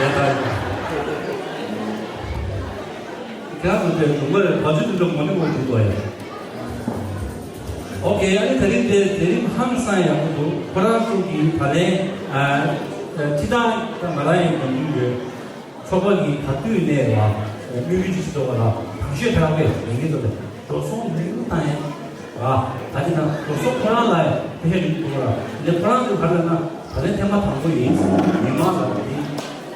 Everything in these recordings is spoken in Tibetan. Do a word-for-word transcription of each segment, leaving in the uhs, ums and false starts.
ཡ་ད། ཁྱེད་རང་ཚོ་དེ་ཉུང་མ་རེད། བ་ཅུ་དུ་འགྲོ་མོ་ནི་མོ་འགྲོ་གོ་ཡ། ཨོ་ཁེ། ཨ་ནི་དེ་རིང་དེ་དེ་རིང་ཧང་སང་ཡག་པོ་འདུག་ཁོ་རང་ཚོ་གིས་ད་ལན་ཨ་ཁྲི་ཐང་ད་ང་རང་ཡིན་ནམ་རྒྱུན་ཡོད། ཚོགས་པ་གིས་ག་དུས་ནས་ལ་དམིགས་ཡུལ་ཅི་ཞིག་འདུག་ག་ལ་དང་ཤོས་ཕལ་པས་ལས་འགན་འདུག་པས་འགྲོ་སོང་ལུས་ཡུལ་བཏང་ཡས་ར། ད་ཅི་ན་འགྲོ་སོང་ཁོ་རང་ལ་ཕལ་ཆེར་ཡོད་འདུག་ག་ལ། འདི་ཁོ་རང་ཚོ་ག་རེ་ལབ་ན། ད་ལན་ཐེངས་མ་དང་པོ་ཡིན། མི་མང་ལ་འདི་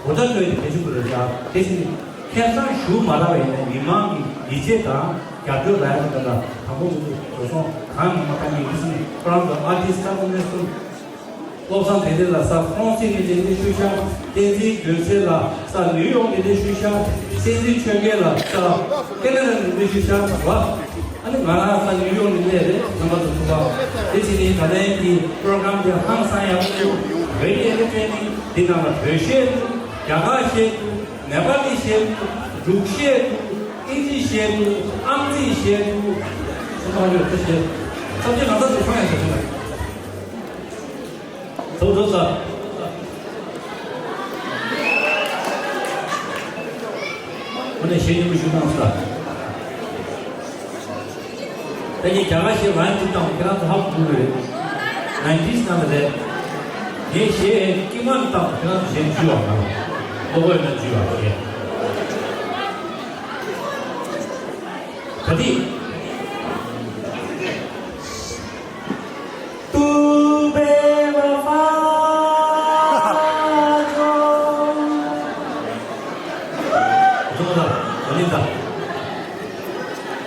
གོ་བརྡ་སྤྲོད་ཡས་གལ་ཆེན་པོ་རེད་ཤག་དེ་བཞིན་ཁེ་བཟང་ཞུ་མ་རག་པ་ཡིན་ན་མི་མང་གི་ཡིད་ཆེས་དང་རྒྱབ་སྐྱོར་རག་ཡ་ལ་དང་དང་པོ་ཁོ་ཚོ་འགྲོ་སོང་གང་ཡང་མ་བཏང་གི། དེ་བཞིན་ཁོ་རང་ཚོ་ཨར་ཊིསི་ཀ་ཀོན་ནེ་སོན། བློ་བཟང་བདེ་ལྡན་ལགས་ས་ཧྥ་རན་སི་ནས་འདི་འདྲ་ཞུ་ཤག་བསྟན་འཛིན་འཇོན་ཚེ་ལགས་ས་ནིའུ་ཡོག་ནས་འདི་ཞུ་ཤག་བསྟན་འཛིན་ཆོས་རྒྱལ་ལགས་ས་ཁེ་ན་ཌ་ནས་འདི་ཞུ་ཤག་བ། ཨ་ནི་ང་རང་ས་ནིའུ་ཡོག་ནས་སླེབས་རེད། རྣམ་པ་ཚོ་ཐུག་པ། དེ་བཞིན་ནི་ད་ལན་གྱི་པྲོ་གྷ་རམ་དེ་ཧང་སང་ཡག་པོ་བྱུང་། very entertaining། འདི་ནང་ལ་བོད་གཞས་འདུག་རྒྱ་གར་གཞས་འདུག་ནེ་པ་ལི་གཞས་འདུག་འབྲུག་གཞས་འདུག་ཨིན་ཇི་གཞས་འདུག་ཨང་རྩིས་གཞས་འདུག་ཚོ་ཐང་ཡོད་ཚོ་གཞས། ཐབས་ཇུས་ང་ཚོ་ཚོ་ཁང་ཡང་ཟེར་ཐུབ་ཐུབ་ཐུབ་ས། ཁོ་ནས་གཞས་ཉིན་མོ་ཞུ་བཏང་ས། ད་ངས་རྒྱ་གར་གཞས་ལན་གཅིག་བཏང་ཁྱེད་རང་ཚོ་ཧ་གོ་གི་རེད། ནའིན་ཊིས་ནང་ལ་རེད། ངས་གཞས་ཀྱི་མ་ནི་བཏང་ཁྱེད་རང་ཚོ་གཞས་འཇུས་བ་མ་རེད། ལོ་གོ་ཡོད་ན་འཇུས་བ་གཞས། ག་དེ། تو بے وفا جو،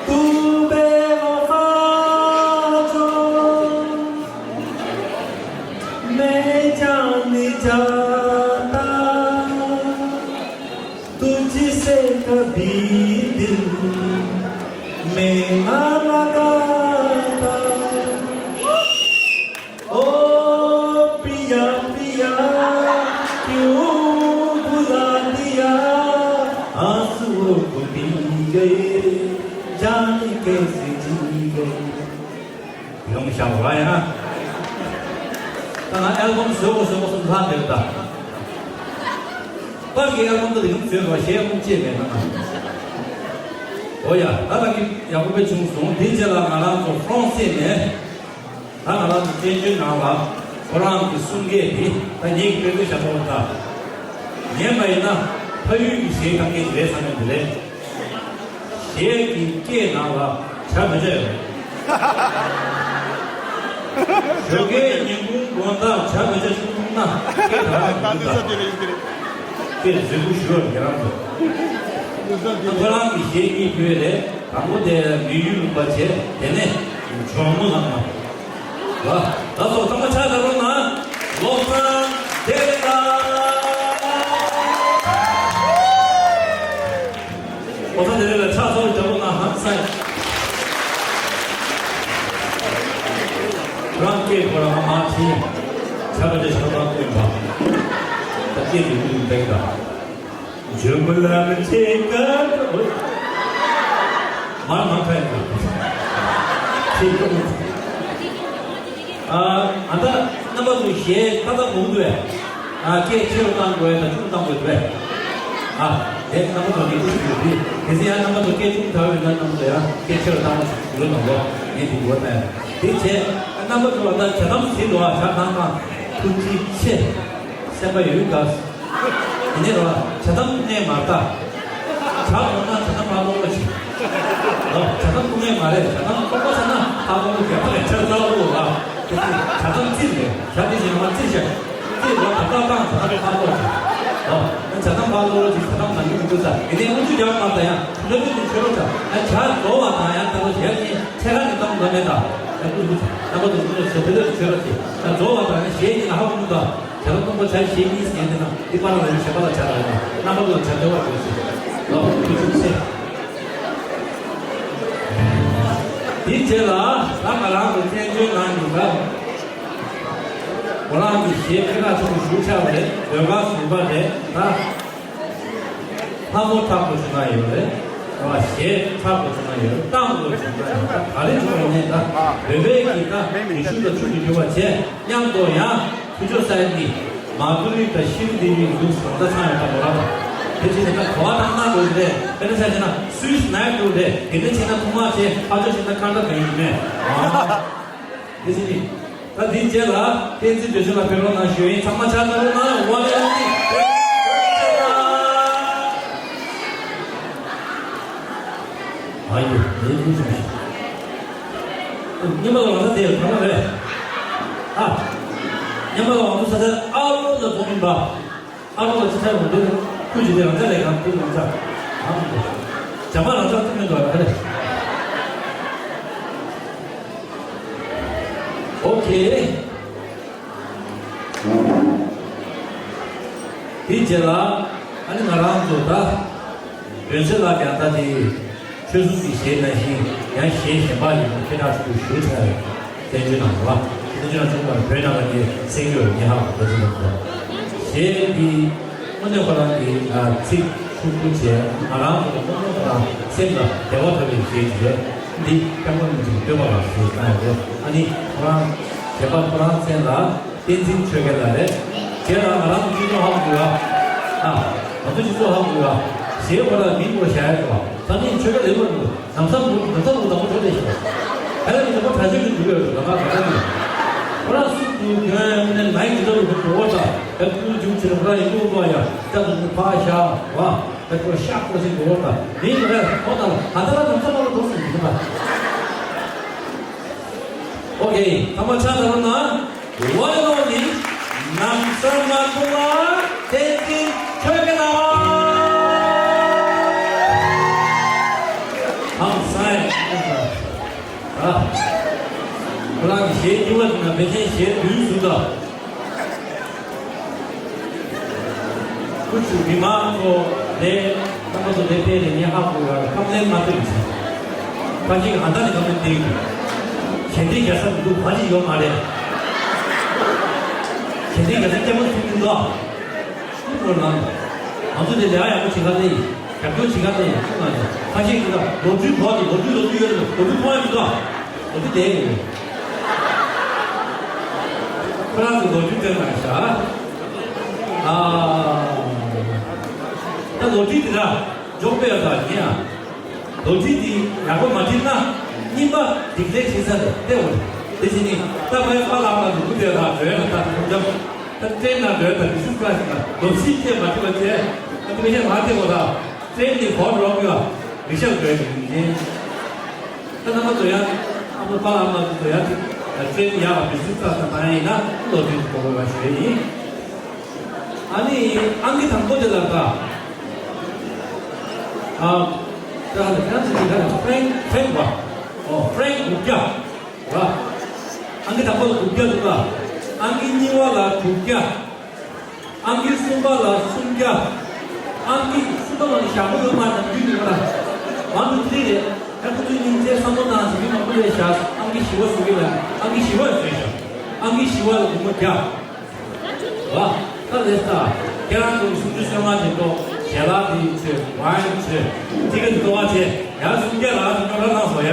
تو بے وفا جو، میں جان جاتا، تجھ سے کبھی دل میں نہ لگاتا۔ او پیا پیا، کیوں بھلا دیا، آنسوؤں کو پی گئے، جانے کیسے جی گئے۔ ཡོང་བཞག་པ་ཡང་། ད་ང་ཨལ་བམ་བཟོས་གོ་བཟོས་གོ་སོང་ལྷག་འདེབས་ད། པར་གྱི་ཨལ་བམ་དེ་ཡོང་བཟོས་གོ་གཞས་ཡོང་བཅད་མེད་ན། འོ་ཡ། ད་ལྟ་གི་ཡག་པོ་དཔེ་བྱུང་སོང་། དེའི་རྗེས་ལ་ང་རང་ཚོ་ཧྥ་རན་སི་ནས། ད་ང་རང་ཚོ་བཙན་བྱོལ་ནང་ལ་ཁོ་རང་གི་གསུང་སྐད་དེ་ད་ངེད་ཀྱི་དཔེ་དཔེ་བྱ་ཐོག་ད། ཉན་པ་ཡིན་ན་ཕ་ཡུལ་གྱི་གཞས་གཏང་མཁན་དེ་རེད་བསམ་ཡོང་དེ་རེད། གཞས་ཀྱི་སྐད་ནང་ལ་བྱ་མི་བྱ་ཡོད་རེད། ཞོགས་ཀའི་ཉིན་གུང་དགོང་དག་བྱ་མི་བྱ་ཤོད་ཐུབ་ན་སྐད་ག་རང་ཡོད་ད། སྐད་རྫིག་པོ་ཞུ་བར་ཁྱེད་རང་ཚོ། ཁོ་རང་གི་གཞས་གཉིས་ཕུལ་བས་རེད། དང་པོ་དེ་མི་ཡུལ་ལུང་པ་བྱས། དེ་ནས་ཇོ་མོ་ལ་མ། ལ། ད་སོ་ཚང་མ་ཕྱག་བརྡབ་རོགས་གནང་། བློ་བཟང་བདེ་ལེགས་ལགས། ཨོ་ས་དེ་རེད་ལ་ཕྱག་ཚོར་རྒྱབ་པོ་ན་ཧང་སང་། རང་སྐད་ཁོ་རང་མ་ཕྱིན། ཆ་ག་དེ་ཆ་ག་སྟོན་པ། ད་སྐད་དེ་མི་འདུག་འདེགས་དང་། ཇོ་མོ་ལ་མི་ཆེ་ག་ཨོ། མ་མ་ཁ་ཡ་ཁྱེད་ཀྱང་། ཨ་ཨ་ད་རྣམ་པ་ཚོ་གཞས་ཏག་ཏག་མང་འདུག་ཨེ། ཨ་སྐད་ཆེ་རུ་བཏང་དགོས་དང་ཆུང་རུ་བཏང་དགོས་འདུག་ཨེ། ཨ་དེ་རྣམ་པ་ཚོ་ནི་ཀུ་ཤུ་ཡོད་དུས་དེ་ཚེ་ཡང་རྣམ་པ་ཚོ་སྐད་ཆུང་དྲགས་ཡོད་ན་རྣམ་པ་ཚོ་ཡང་སྐད་ཆེ་རུ་བཏང་ཞུ་རོགས་གནང་རོགས། ངས་དེ་འགོ་བཏང་ཡ་དེ་བྱས་རྣམ་པ་ཚོ་ལ་ད་བྱ་དམ་ཟིན་འདུག་ཨ། བྱ་གང་གང་ཐུགས་རྗེ་ཆེ། སེམས་པ་ཡོད་དགའ། དེ་ནས་རོ་ལ་བྱ་དམ་ཐུག་ངེས་མ་རེད་ད། བྱ་ཐུག་ན་བྱ་དམ་ཕར་གཏོང་རོགས་བྱེད། རོ་བྱ་དམ་ཐུག་ངེས་མ་རེད། བྱ་དམ་གཏོང་པ་ཆ་ན་ཕར་གཏོང་རོགས་བྱེད། ཕ་ལས་ཆ་རྩ་བོ་ལ། དེ་དུས་བྱ་དམ་རྩིས་རེད། བྱ་དེ་བཞིན་མ་རྩིས་བྱ། རྩིས་རོ་ད་ལྟ་བཏང་བྱ་དམ་ཕར་གཏོང་བྱེད། རོ་བྱ་དམ་ཕར་གཏོང་རོགས་བྱེད། བྱ་དམ་ནང་མི་མི་འདུག་ས། དེ་ནས་དངུལ་ཆུ་རྒྱག་མ་ད་ཡང་ལོ་རྒྱུས་དེ་ཆོས་རོགས་བྱ། ཨ་བྱ་རྫོགས་བ་དང་ཡང་ད་ལོ་ཞལ་གཉིས་ཚེ་རང་གི་གཏམ་འདྲ་མེད་ད། ཨ་ཀུ་ཀུ་ཚེ་རྣམ་པ་དང་ཀུ་ལོ་ཞེ་དེ་ལོས་ཆོས་རོགས་བྱེད། ཨ་རྫོགས་བ་དང་ཡང་ཞལ་གཉིས་ལ་ཧ་གོ་མི་འདུག་ད། བྱ་དམ་གཏོང་པ་བྱ་ཞེས་གཉིས་ཟེར་དེ་ན་འདི་པར་ལ་ཡོད་བྱ་པ་ལ་བྱ་ལ་ཡོད་རྣམ་པ་ལ་བྱ་བདེ་བར་འགྲོ་ཞེས་ལོ་ཁུ་ཆུང་ཆེ། དེའི་རྗེས་ལ་ད་ང་རང་གི་བཙན་བྱོལ་ནང་གི་ད་ཁོ་རང་གི་གཞས་ཕྱེད་ཀ་ཆུང་ཞུ་ཆགས་པ་རེད། ཟློས་གར་ཟུར་པ་རེད་ད། ལྷ་མོ་ཁྲ་པོ་ཞིག་ན་ཡོད་རེད། ཨ་གཞས་ཁྲ་པོ་ཞིག་ན་ཡོད་རེད། ཏང་པོ་ཞིག་ན་ཡོད་རེད། ག་རེ་བྱུང་བ་ནས་ད་བོད་པའི་གི་ད་མི་ཤུགས་ལ་ཤུགས་ཀྱི་འགྱུར་བ་བྱས་མཉམ་དུ་ཡང་ཁུ་ཆོ་ས་ཡི་མ་ཏུ་རི་ད་ཤིན་ཏི་རི་འདུག་ས་ད་ཚང་ཡོད་ད་མོ་ར་ད། དེ་བྱས་ནས་ད་གོ་བ་ཐང་ན་འགྲོ་གི་རེད། དཔེར་ན་ཆ་བཞག་ན་སུའི་སི་ནའི་འགྲོ་རེད། དེ་འདྲ་བྱས་ན་ཐུག་མ་བྱས་ཕ་ཆོ་བྱས་ན་ཁ་འདྲ་གང་ཡིན་མེད། དེ་བྱས་ནས། ད་འདིའི་རྗེས་ལ་བསྟན་འཛིན་བདེ་ཆེན་ལ་ཕེབས་རོགས་གནང་ཞུ་ཡིན། ཚང་མ་ཕྱག་བརྡབ་རོགས་གནང་། ཝ་ལེ་ལེ་ལེ། ཨ་ཡོ་ལེ་ལེ་ལེ། སྙེ་མ་ལ་ཝང་ས་དེ་ཐང་མ་རེད། ཨ་སྙེ་མ་ལ་ཝང་ས་ས་ཨ་རོ་ལ་འཛོམས་ཡིན་པ། ཨ་རོགས་ལ་ཅི་ཆ་རུང་དེ་ཁུ་ཅི་དེ་རང་ཅག་ལས་གང་དེ་རང་ཅག་ཨང་། བྱ་མ་རང་ཅག་ཐུག་མི་འདུག་ཨ་ཁ་རེ། ཨོ་ཁེ། དེའི་རྗེས་ལ་ཨ་ནི་ང་རང་ཚོ་ད་བོད་ཟེར་ལ་རྒྱང་ཐག་དེ། ཆོས་གསུམ་གྱི་གཞས་ནང་བཞིན་ཡང་གཞས་གཞན་པ་ཡིན་ན་ཁྱེད་རང་ཚོས་ཞུ་ཚར་བའི་བཙན་བྱོལ་ནང་ལ་བཙན་བྱོལ་ནང་བྱུང་བར་བོད་ནང་ལ་ངས་གསན་རྒྱུ་ཡོད་ངེས་ཧ་གོ་ཚོད་འདུག་གཞས་འདི་དངོས་གནས་ཁོ་རང་གི་ཚིག་ཕྱུག་པོ་བྱས་ང་རང་ཚོ་ལ་དངོས་གནས་ཁོ་རང་སེམས་ལ་བདེ་བ་ཐོབ་པའི་གཞས་ཅིག་རེད། འདི་སྐྱབས་མགོན་རིན་པོ་ཆེ་གི་བསྟོད་པ་ལ་ཞེས་བཏང་ཡོད་རེད། ཨ་ནི་ཁོ་རང་གཞན་པ་ཁོ་རང་མཚན་ལ་བསྟན་འཛིན་ཆོས་རྒྱལ་ལགས་རེད། དེ་ལ་ང་རང་ཚོ་སྤྱི་ཚོགས་ཧ་གོ་དགོས་ཡ། ཨ། ང་ཚོ་སྤྱི་ཚོགས་ཧ་གོ་དགོས་ཡ། ཞེས་ཁོ་རང་མིང་ཁོ་བཞག་ཡ་འདུག་ད་ནི་ཆོས་རྒྱལ་ལེགས་པར་འདུག་ལམ་སང་འདུག་ལམ་སང་འདུག་དང་པོ་འགྲོ་བསྡད་ཤག་ད་ལྟ་མི་ཚོ་ཁོ་གྲྭ་ཆས་ཀྱི་འདུག་ཡོད་རེད། ལམ་ཁ་ག་ས་འདུག་ཁོ་རང་སུ་འདུག་གྱོན་ནས་མའི་ཇི་ལྟར་འདུག་འོ་ད་ད་ཀུ་འཇུག་ཕྱིར་ཁོ་རང་ཡིན་འདུག་བ་ཡ། ད་འདུག་ཕ་ཤ་བ། ད་ཁོ་ཤ་ཁོ་ཞིག་འདུག་ད་མིང་རེད་ཁོ་ད་ད་ད་ལམ་སང་མ་ལ་འགྲོ་སོང་འདུག་ད། ཨོ་ཁེ། ཐ་མ་ཆ་ད་རུང་ན། ཝ་ལོ་ནི་ནམ་སར་མ་ཐུ་ལ་བསྟན་འཛིན་ཆོས་རྒྱལ་ལགས། ཧང་སང་། ཨ། ཁོ་རང་གི་གཞས་རྙིང་པ་དེ་ན་བེ་ཆེན་གཞས་བདུན་བཟུང་ད། ཁུ་ཆུ་མི་མང་ཚོ་ལས་རྣམ་པ་ཚོ་ལས་ཕེབས་ནས་ངས་ཧ་གོ་བ་ཁམས་ལེན་མ་ཐུབ་ཟིན། ཕ་ཞིག་ཨ་མདའ་ནས་ཁམས་ལེན་བསྟན་གྱི། གཞན་དེའི་རྒྱལ་ས་མི་འདུག་ཕ་ཞིག་ཡོད་མ་རེད། གཞན་དེའི་རྒྱལ་ས་སྐྱེ་མ་ཐུབ་ཀྱི་འདུག་ཤུགས་སྒོར་ནང་ང་ཚོ་དེ་ལས་ཡག་པོ་བྱེད་ག་ནས་ཡིན། རྒྱབ་སྐྱོར་བྱེད་ག་ནས་ཡིན། ཁ་ཤས་ཀྱིས་ལོ་རྒྱུས་གོ་དེ་ལོ་རྒྱུས་ལོ་རྒྱུས་ཡོད་རེད། ལོ་རྒྱུས་མཐོང་ཡ་མི་འདུག་ཨ། ལོ་རྒྱུས་དེ་ཡིན། ཁོ་རང་ཚོ་ལོ་རྒྱུས་སྟོན་གནང་ཤག་ཨ། ད་ལོ་རྒྱུས་དེ་ལ་འཇོག་པའི་ཡ་ད་ཡིན་ཨ། ལོ་རྒྱུས་དེ་ཡག་པོ་མ་བྲིས་ན་རྙིང་པ་སྒྲིག་ལས་བྱེད་ས་རེད་བལྟས་འོ། དེ་བཞིན་ནི་ད་བའི་པ་ལགས་ང་ཚོ་སློབ་གྲྭའི་ལགས་འགྲོ་ཡ་ད་ཁོང་ཚོ། ད་ཏྲེན་ན་འགྲོ་ཡ་ད་རི་སུ་ཀ་ཞིག་ན་ལོ་ཚིགས་བཅས་མ་བྲིས་པ་བྱས། ཨ་ཏི་མི་ཤེས་མ་བལྟས་འོ་ད། ཏྲེན་ནི་གོ་འགྲོ་གི་ཡ། རི་ཤག་འགྲོ་ཡ་གི་མི་ཉན། ད་རྣམ་པ་ཚོ་ཡ། ཨ་མ་པ་ལགས་ཨ་མ་ཚོ་ཡ། ཏྲེན་ཡ་རི་སུ་ཀ་ས་ད་ཡིན་ན་ལོ་ཚིགས་གོ་དགོས་པ་ཞིག་ཡིན། ཨ་ནི་ཨང་ཀི་དང་པོ་དེ་ལ་ད། ཨ། ད་ཧ་ལ་ཁྱེད་རང་ཚོ་དེ་ག་ལ་ཧྥེང་ཧྥེང་བ། ཨོ་ཧྥེང་དགུ་བརྒྱ། ར། ཨང་ཀི་དང་པོ་ལ་དགུ་བརྒྱ་འདུག་ག་ཨང་ཀི་གཉིས་པ་ལ་དྲུག་བརྒྱ། ཨང་ཀི་གསུམ་པ་ལ་སུམ་བརྒྱ། ཨང་ཀི་གསུམ་པ་ལ་ཞྭ་མོ་ཡོད་མ་རེད། ཡུལ་ཡོད་ར། ཝན་ཊུ་ཐི་རི་རེད། ད་ཁོ་ཚོའི་སྙིང་རྗེ་བསམ་བློ་བཏང་ཟིན་མི་མང་པོ་ལས་བཞག་ཨང་ཀི་བཞི་པ་བཟོ་གི་ལ་ཨང་ཀི་བཞི་པ་བཟོས་ཤག་ཨང་ཀི་བཞི་པ་ལ་སྒོར་མོ་བརྒྱ། ཝ། ད་ལེ་ས། ཁྱེད་རང་ཚོ་སུམ་ཅུ་སོ་ལྔ་དེ་ཏོ། ཞལ་ལག་དེ་ཚོས་ཝའིན་ཚོས། ཅི་ག་ཏོ་བ་ཚེ། ཡང་སུམ་བརྒྱ་ལ་སུམ་ཅུ་ར་གནང་སོ་ཡ།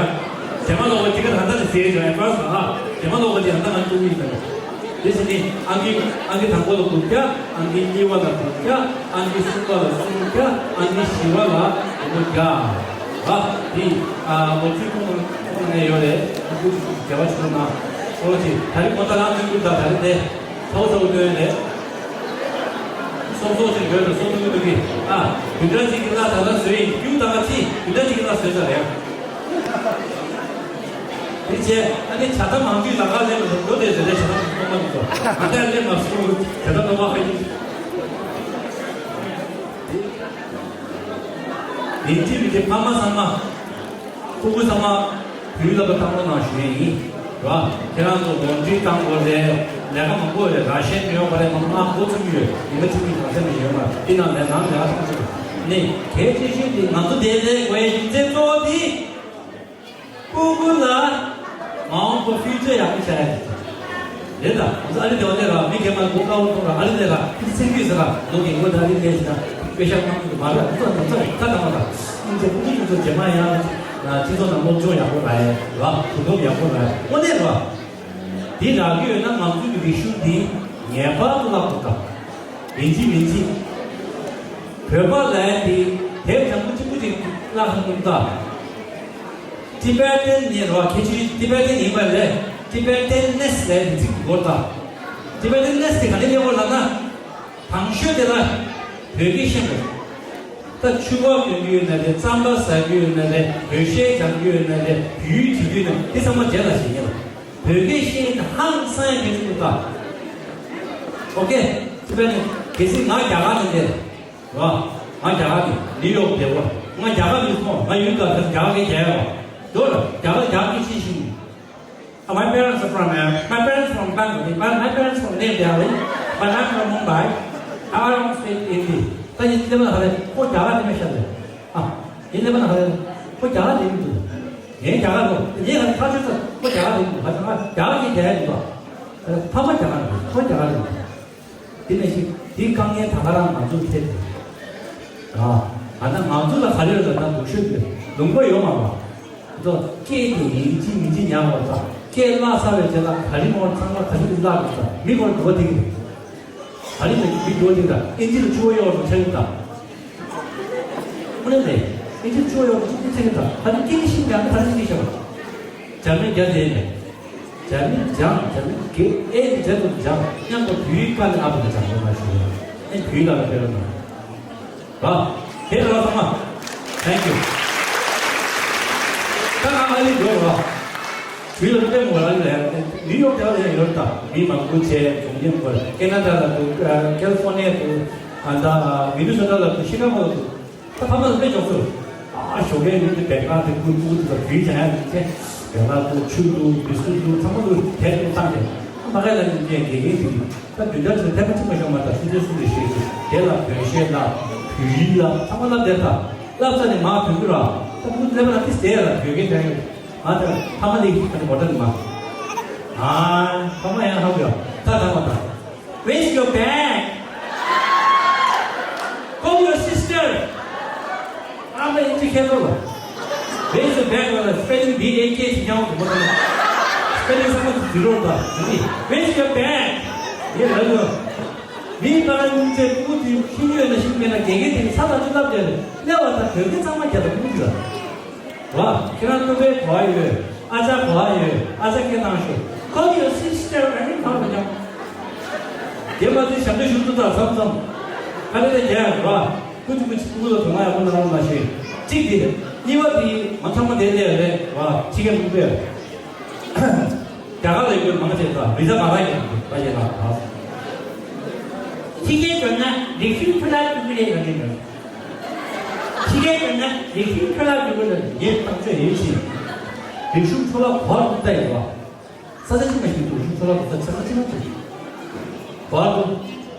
རྗེས་མ་ལོག་པ་ཅི་ག་ད་ལྟ་ནས་ཟེར་བྱོས་ཨེ་ཌི་ཝན་སི་ལ། རྗེས་མ་ལོག་པ་དེ་ད་ལྟ་ང་ཏུ་ཡིན་ཟེར། དེ་བཞིན་ནི་ཨང་ཀི་ཨང་ཀི་དང་པོ་ལ་དགུ་བརྒྱ། ཨང་ཀི་གཉིས་པ་ལ་དགུ་བརྒྱ། ཨང་ཀི་གསུམ་པ་ལ་སུམ་བརྒྱ། ཨང་ཀི་བཞི་པ་ལ་དགུ་བརྒྱ། ཨ། དེ། ཨ། ལོ་ཚིགས་ཁོང་ཁོང་ནས་ཡོད་རེད། ཁོང་ཚོས་འབྲེལ་བ་བྱེད་རོགས་གནང་། ཨོ་ཅི། ད་རེས་ཁོང་ད་རང་ཚོའི་ཁུལ་དང་ད་རེས་དེ། ཚ་བོ་ཚ་བོ་སྟོན་རེད། སོབ་སོབ་ཅིག་ཡོད་རེད། སོབ་སོབ་ཀྱི་འདུག་གི་ཨ། བདུན་ཕྲག་གཅིག་གི་གླ་ད་ལྟ་བཟོས་ཡིན། རྒྱུ་ད་ག་ཅི་བདུན་ཕྲག་གཅིག་གི་གླ་བཟོས་ཚར་རེད། དེ་བྱས་ཨ་ནི་བྱ་ཐབས་མང་པོའི་ལག་ཁ་ལེན་མི་ཐུབ་འགྲོ་དེ་ཟེར་རེད། བྱ་ཐབས་གཏོང་མ་མི་ཐུབ། ང་ཚོས་ལེན་མ་སོང་བྱ་ཐབས་གཏོང་མ་ཧ་ཡིན། ཡིན་གཅིག་མིན་གཅིག་ཕ་མ་ཚང་མ། ཕྲུ་གུ་ཚང་མ་བུའི་ལག་པ་བཏང་རོགས་གནང་ཞུ་ཡས་ཡིན། ར། ཁྱེད་རང་ཚོ་ལོན་ཊི་བཏང་དགོས་རེད། ལས་ཀ་མང་པོ་ཡོད་རེད། ར་ཤན་ཡོད་པ་རེད། མང་མང་འགོ་ཚུགས་ཀྱི་ཡོད། ཉི་མ་གཅིག་གཉིས་གང་ཟེར་མི་ཡོད་མ་རེད། འདི་ནང་ལས་ནང་ལས་ཀ་ཚང་ཚུགས་ནི་གལ་ཆེ་ཤོས་འདི་ང་ཚོ་འདིར་སླེབས་དགོས་ཡས་རྒྱུ་མཚན་གཙོ་བོ་འདི། ཕྲུ་གུ་ལ་མ་འོངས་པ་ཕིའུ་ཅར་ཡག་པོ་བྱ་ཡ་རེད། རེད་ད། ང་ཚོ་ཨ་རི་དེ་བ་ལས་ར་མི་སྒེར་མ་གོ་དཀའ་བོ་མཐོང་ར། ཨ་རི་ལས་ར་ཁྱི་སེང་གེ་ཟེར་ར་ལོ་རྒན་གོ་ད་རི་ལས་ཟེར་ན་དཔེ་ཤག་གནང་གི་མ་རེད། ང་ཚོ་ང་ཚོ་ད་ད་མ་ད་ང་ཚོ་ཕྲུ་གུ་ང་ཚོ་རྗེས་མ་ཡང་སྤྱི་ཚོགས་ནང་སློབ་སྦྱོང་ཡག་པོ་རག་ཡ་ར། གོ་རྟོགས་ཡག་པོ་རག་ཡ་དངོས་གནས་ར། དེ་རག་གི་ཡོད་ན་ང་ཚོ་གི་རིག་གཞུང་འདི་ངེས་པར་དུ་བརླག་དགོས་ད། ཡིན་གཅིག་མིན་གཅིག་བོད་པ་ལབ་ཡ་དེ་དེབ་ལྗང་ཁུ་གཅིག་པུ་ཅིག་བརླག་ཧ་གོ་ད། ཊི་བེ་ཊན་ནི་རོ་ཁྱེད་ཀྱིས་ཊི་བེ་ཊན་ཡིན་པ་ལས་ཊི་བེ་ཊན་ནེ་སི་ལབ་ཡ་དེ་ཚིག་གོ་ད། ཊི་བེ་ཊན་ནེ་སི་དེ་ག་ནས་སླེབས་ཡོད་ལབ་ན། དང་ཤོས་དེ་ལ་བོད་སྐད་ཤེས་དགོས། ད་ཕྱུ་པ་གྱོན་གྱི་ཡོད་ན་རེད། རྩམ་པ་ཟ་གི་ཡོད་ན་རེད། བོད་གཞས་སྦྱང་གི་ཡོད་ན་རེད། བོད་ཡིག་བྲིས་ཀྱི་ཡོད་ན་དེ་ཚང་མ་རྗེས་ལ་ཤེས་ཉེན། བོད་སྐད་ཤེས་ན་ཧང་སང་ཡ་གལ་ཆེན་པོ་ད། ཨོ་ཀེ། ཊི་བེ་ཊན་ནི་གལ་སྲིད་ང་རྒྱ་གར་ནས་བསྡད་རེད་བ། ང་རྒྱ་གར་ནས་ནིའུ་ཡོག་བསྡད་པ། ང་རྒྱ་གར་ནས་སོང་། ང་ཡུལ་ག་ལ་རྒྱ་གར་སྐད་རྒྱག་ཡ་བ། འགྲོ་ལ་རྒྱ་གར་རྒྱ་གར་སྐད་ཤེས་ཤེས་ནས། Uh, my parents are from, uh, my parents from Bangalore, but my parents from New Delhi, but I'm from Mumbai. I don't speak Hindi. ད་ཡིན་སླེབས་ན་ཧ་ལས་ཁོ་རྒྱ་གར་དེ་མི་ཤར་ལས། ཨ། ཡིན་སླེབས་ན་ཧ་ལས་ཁོ་རྒྱ་གར་དེ་མི་འདུག་ངས་རྒྱ་གར་ལོ་ངས་ཧ་ལས་ཁ་ཆོད་ཚ་ཁོ་རྒྱ་གར་དེ་མི་འདུག་ཧ་ཅང་རྒྱ་གར་གྱི་རྒྱ་ཡ་མི་འདུག་ཕ་མ་རྒྱ་གར་མི་འདུག་ཁོ་རྒྱ་གར་མི་འདུག་དེ་ནས་ཤིག་དེའི་དཀའ་ངལ་ད་ག་རང་ང་ཚོར་འཕྲད་དེ། ཨ། ཨ་ན་ང་ཚོ་ལ་ག་རེ་ལབ་ན་སྡུག་ཤོས་དེ་ལུང་པ་ཡོད་མ་རེད། ཚོ་སྐད་དེ་ཡིན་གཅིག་མིན་གཅིག་ཉར་བར་དང་སྐད་བརླག་ཚར་བའི་རྗེས་ལ་ག་རེ་མོར་ཚང་མ་ག་རེ་བརླག་རེད་དང་མི་གོར་འགྲོ་དེ་གི་རེད། ག་རེ་ནས་མི་འགྲོ་དེ་དང་ཨིན་ཇི་ལ་ཆུ་བ་གཡོག་རུ་ཆགས་ཀྱི་དང་། ཁོ་ནས་ལས་ཨིན་ཇི་ལ་ཆུ་བ་གཡོག་རུ་ཆགས་ཀྱི་དང་ག་རེ་སྐད་ཤིང་རྒྱག་གི་ག་རེ་ཤིང་གི་ཤ་བ། འཇར་མན་རྒྱ་དེ་ནས་འཇར་མན་འཇང་འཇར་མན་གི་ཨེ་ནི་འཇར་དུ་འཇང་མཉམ་དུ་བུའི་བཀའ་ནས་ཨ་ཕ་ལ་འཇང་དུ་མ་ཞུ་ཨེ་བུའི་ལ་ལ་ཕེབས་རོགས་གནང་། ར། དེ་ར་ཚང་མ། Thank you། ད་ང་ཨ་རི་འགྲོ་ར། བུ་ལ་ལྟད་མོ་ར་ལས་ནིའུ་ཡོག་དེ་ལ་ཡང་ཡོད་ད། མི་མང་པོ་བྱས་གྲོང་ཁྱེར་སྐོར་ཀེ་ན་ཌ་ལ་འདུག་ཀལ་ཧྥོ་ནི་ཡ་འདུག་ཨ་ད་མི་ནི་སོ་ཊ་ལ་འདུག་ཤི་ཀ་གོ་ལ་འདུག་ད་ཕ་མ་ལ་དཔེ་འཇོག་ཚུལ། ཨ་ཞོགས་ཀའི་ཡུལ་དུ་བེ་ཀ་དེ་ཀུན་ཀུན་དུ་བུས་བྱ་ཡ་ཡིན་ཚེ། བེ་ཀ་འདུག་ཆུ་འདུག་བི་སུ་འདུག་ཚང་མ་འདུག་དེ་འདུག་བཏང་སྟེ། ཨ་མ་ཁ་ལ་ནི་ཀྱེ་དགེ་རྒན་དེ་གི་ད་བདུན་ཕྲག་ཚོ་ཐེངས་མ་གཅིག་མ་ཤོང་མ་ཐག་ཆུ་ཚོད་གསུམ་རེ་བཞེས་ཀྱི་དེ་ལ་བོད་གཞས་ལ་བོད་ཡིག་ལ་ཚང་མ་བསླབ་བསྡད་ད། བསླབ་ཚར་ནས་མར་ཐོན་གྱི་ར། ད་ཁོང་ཚོ་སླེབས་ན་ཏི་སྟེ་ལ་བོད་སྐད་དྲན་ཡོད། ང་ད་ཕ་མ་ལས་ཀྱི་ཁ་ནས་གོ་ད་ནི་མ། ཨ་ཕ་མ་ཡང་ཧ་གོ་ཡ་ད་ད་མ་ད། Where's your bag? Call your sister. ཨ་མ་ཡིན་གཅིག་ཁྱེད་ཚོ་ལ། Where's your bag? ལ་སྤེ་ལིང་བི་ཨེ་ཀེ་ཅིག་ཀྱང་གོ་མ་ད། སྤེ་ལིང་ཚང་མ་ཚོ་འཛི་རོགས་ད། Where's your bag? ཡེ་ལ་ལ། མི་ཕ་ར་ཉིན་ཚེ་ཕྲུ་གུ་དེ་ཤི་ཡོད་ན་ཤི་མེད་ན་དགེ་རྒན་དེ་ས་ལ་ཅི་ལབ་བསྡད་རེད། གནས་བ་དང་བོད་སྐད་གཙང་མ་རྒྱག་ད་ཕྲུ་གུ་ལ། བ། ཁྱེད་རང་ནུ་བའི་གོ་བ་ཡོད། ཨ་ཅག་གོ་བ་ཡོད། ཨ་ཅག་སྐད་བཏང་ཤོག Call your sister and come on. དེ་མ་ཚད་ཞབས་འདྲེན་ཞུ་ཐུབ་ད་མཚམས་མཚམས། ཁ་ལས་ད་རྒྱ་ཡོད་བ། ཀུ་ཅི་ཀུ་ཅི་ཕྲུ་གུ་ལ་དོ་སྣང་ཡག་པོ་གནང་རོགས་གནང་ཞེས། གཅིག་དེ། གཉིས་པ་དེ་མ་ཚང་མ་དེ་ལས་རེད་བ། ཁྱི་རྒན་ཕྲུ་གུ་རེད། རྒྱ་གར་ལ་ཡོད་མང་ཆེ་ད་བི་ཛ་མ་རག་གི་ད་ཡེ་ལ་ད། ཕྱི་རྒྱལ་འགྲོ་ན་རིག་གཞུང་འཕྲོ་བརླག་འགྲོ་གི་རེད་ལབ་ནས་འགྲོ། ཕྱི་རྒྱལ་འགྲོ་ན་རིག་གཞུང་འཕྲོ་བརླག་འགྲོ་གི་རེད་ངས་ཐག་གཅོད་ཡོད་ཕྱིན། རིག་གཞུང་འཕྲོ་བརླག་གོ་བ་ལྟ་ཡོད་བ། ས་ཆ་གཅིག་མ་ཞིག་ཏུ་རིག་གཞུང་འཕྲོ་བརླག་གི་ས་ཆ་གཅིག་མ་ཞིག་གོ་བ་ལྟ།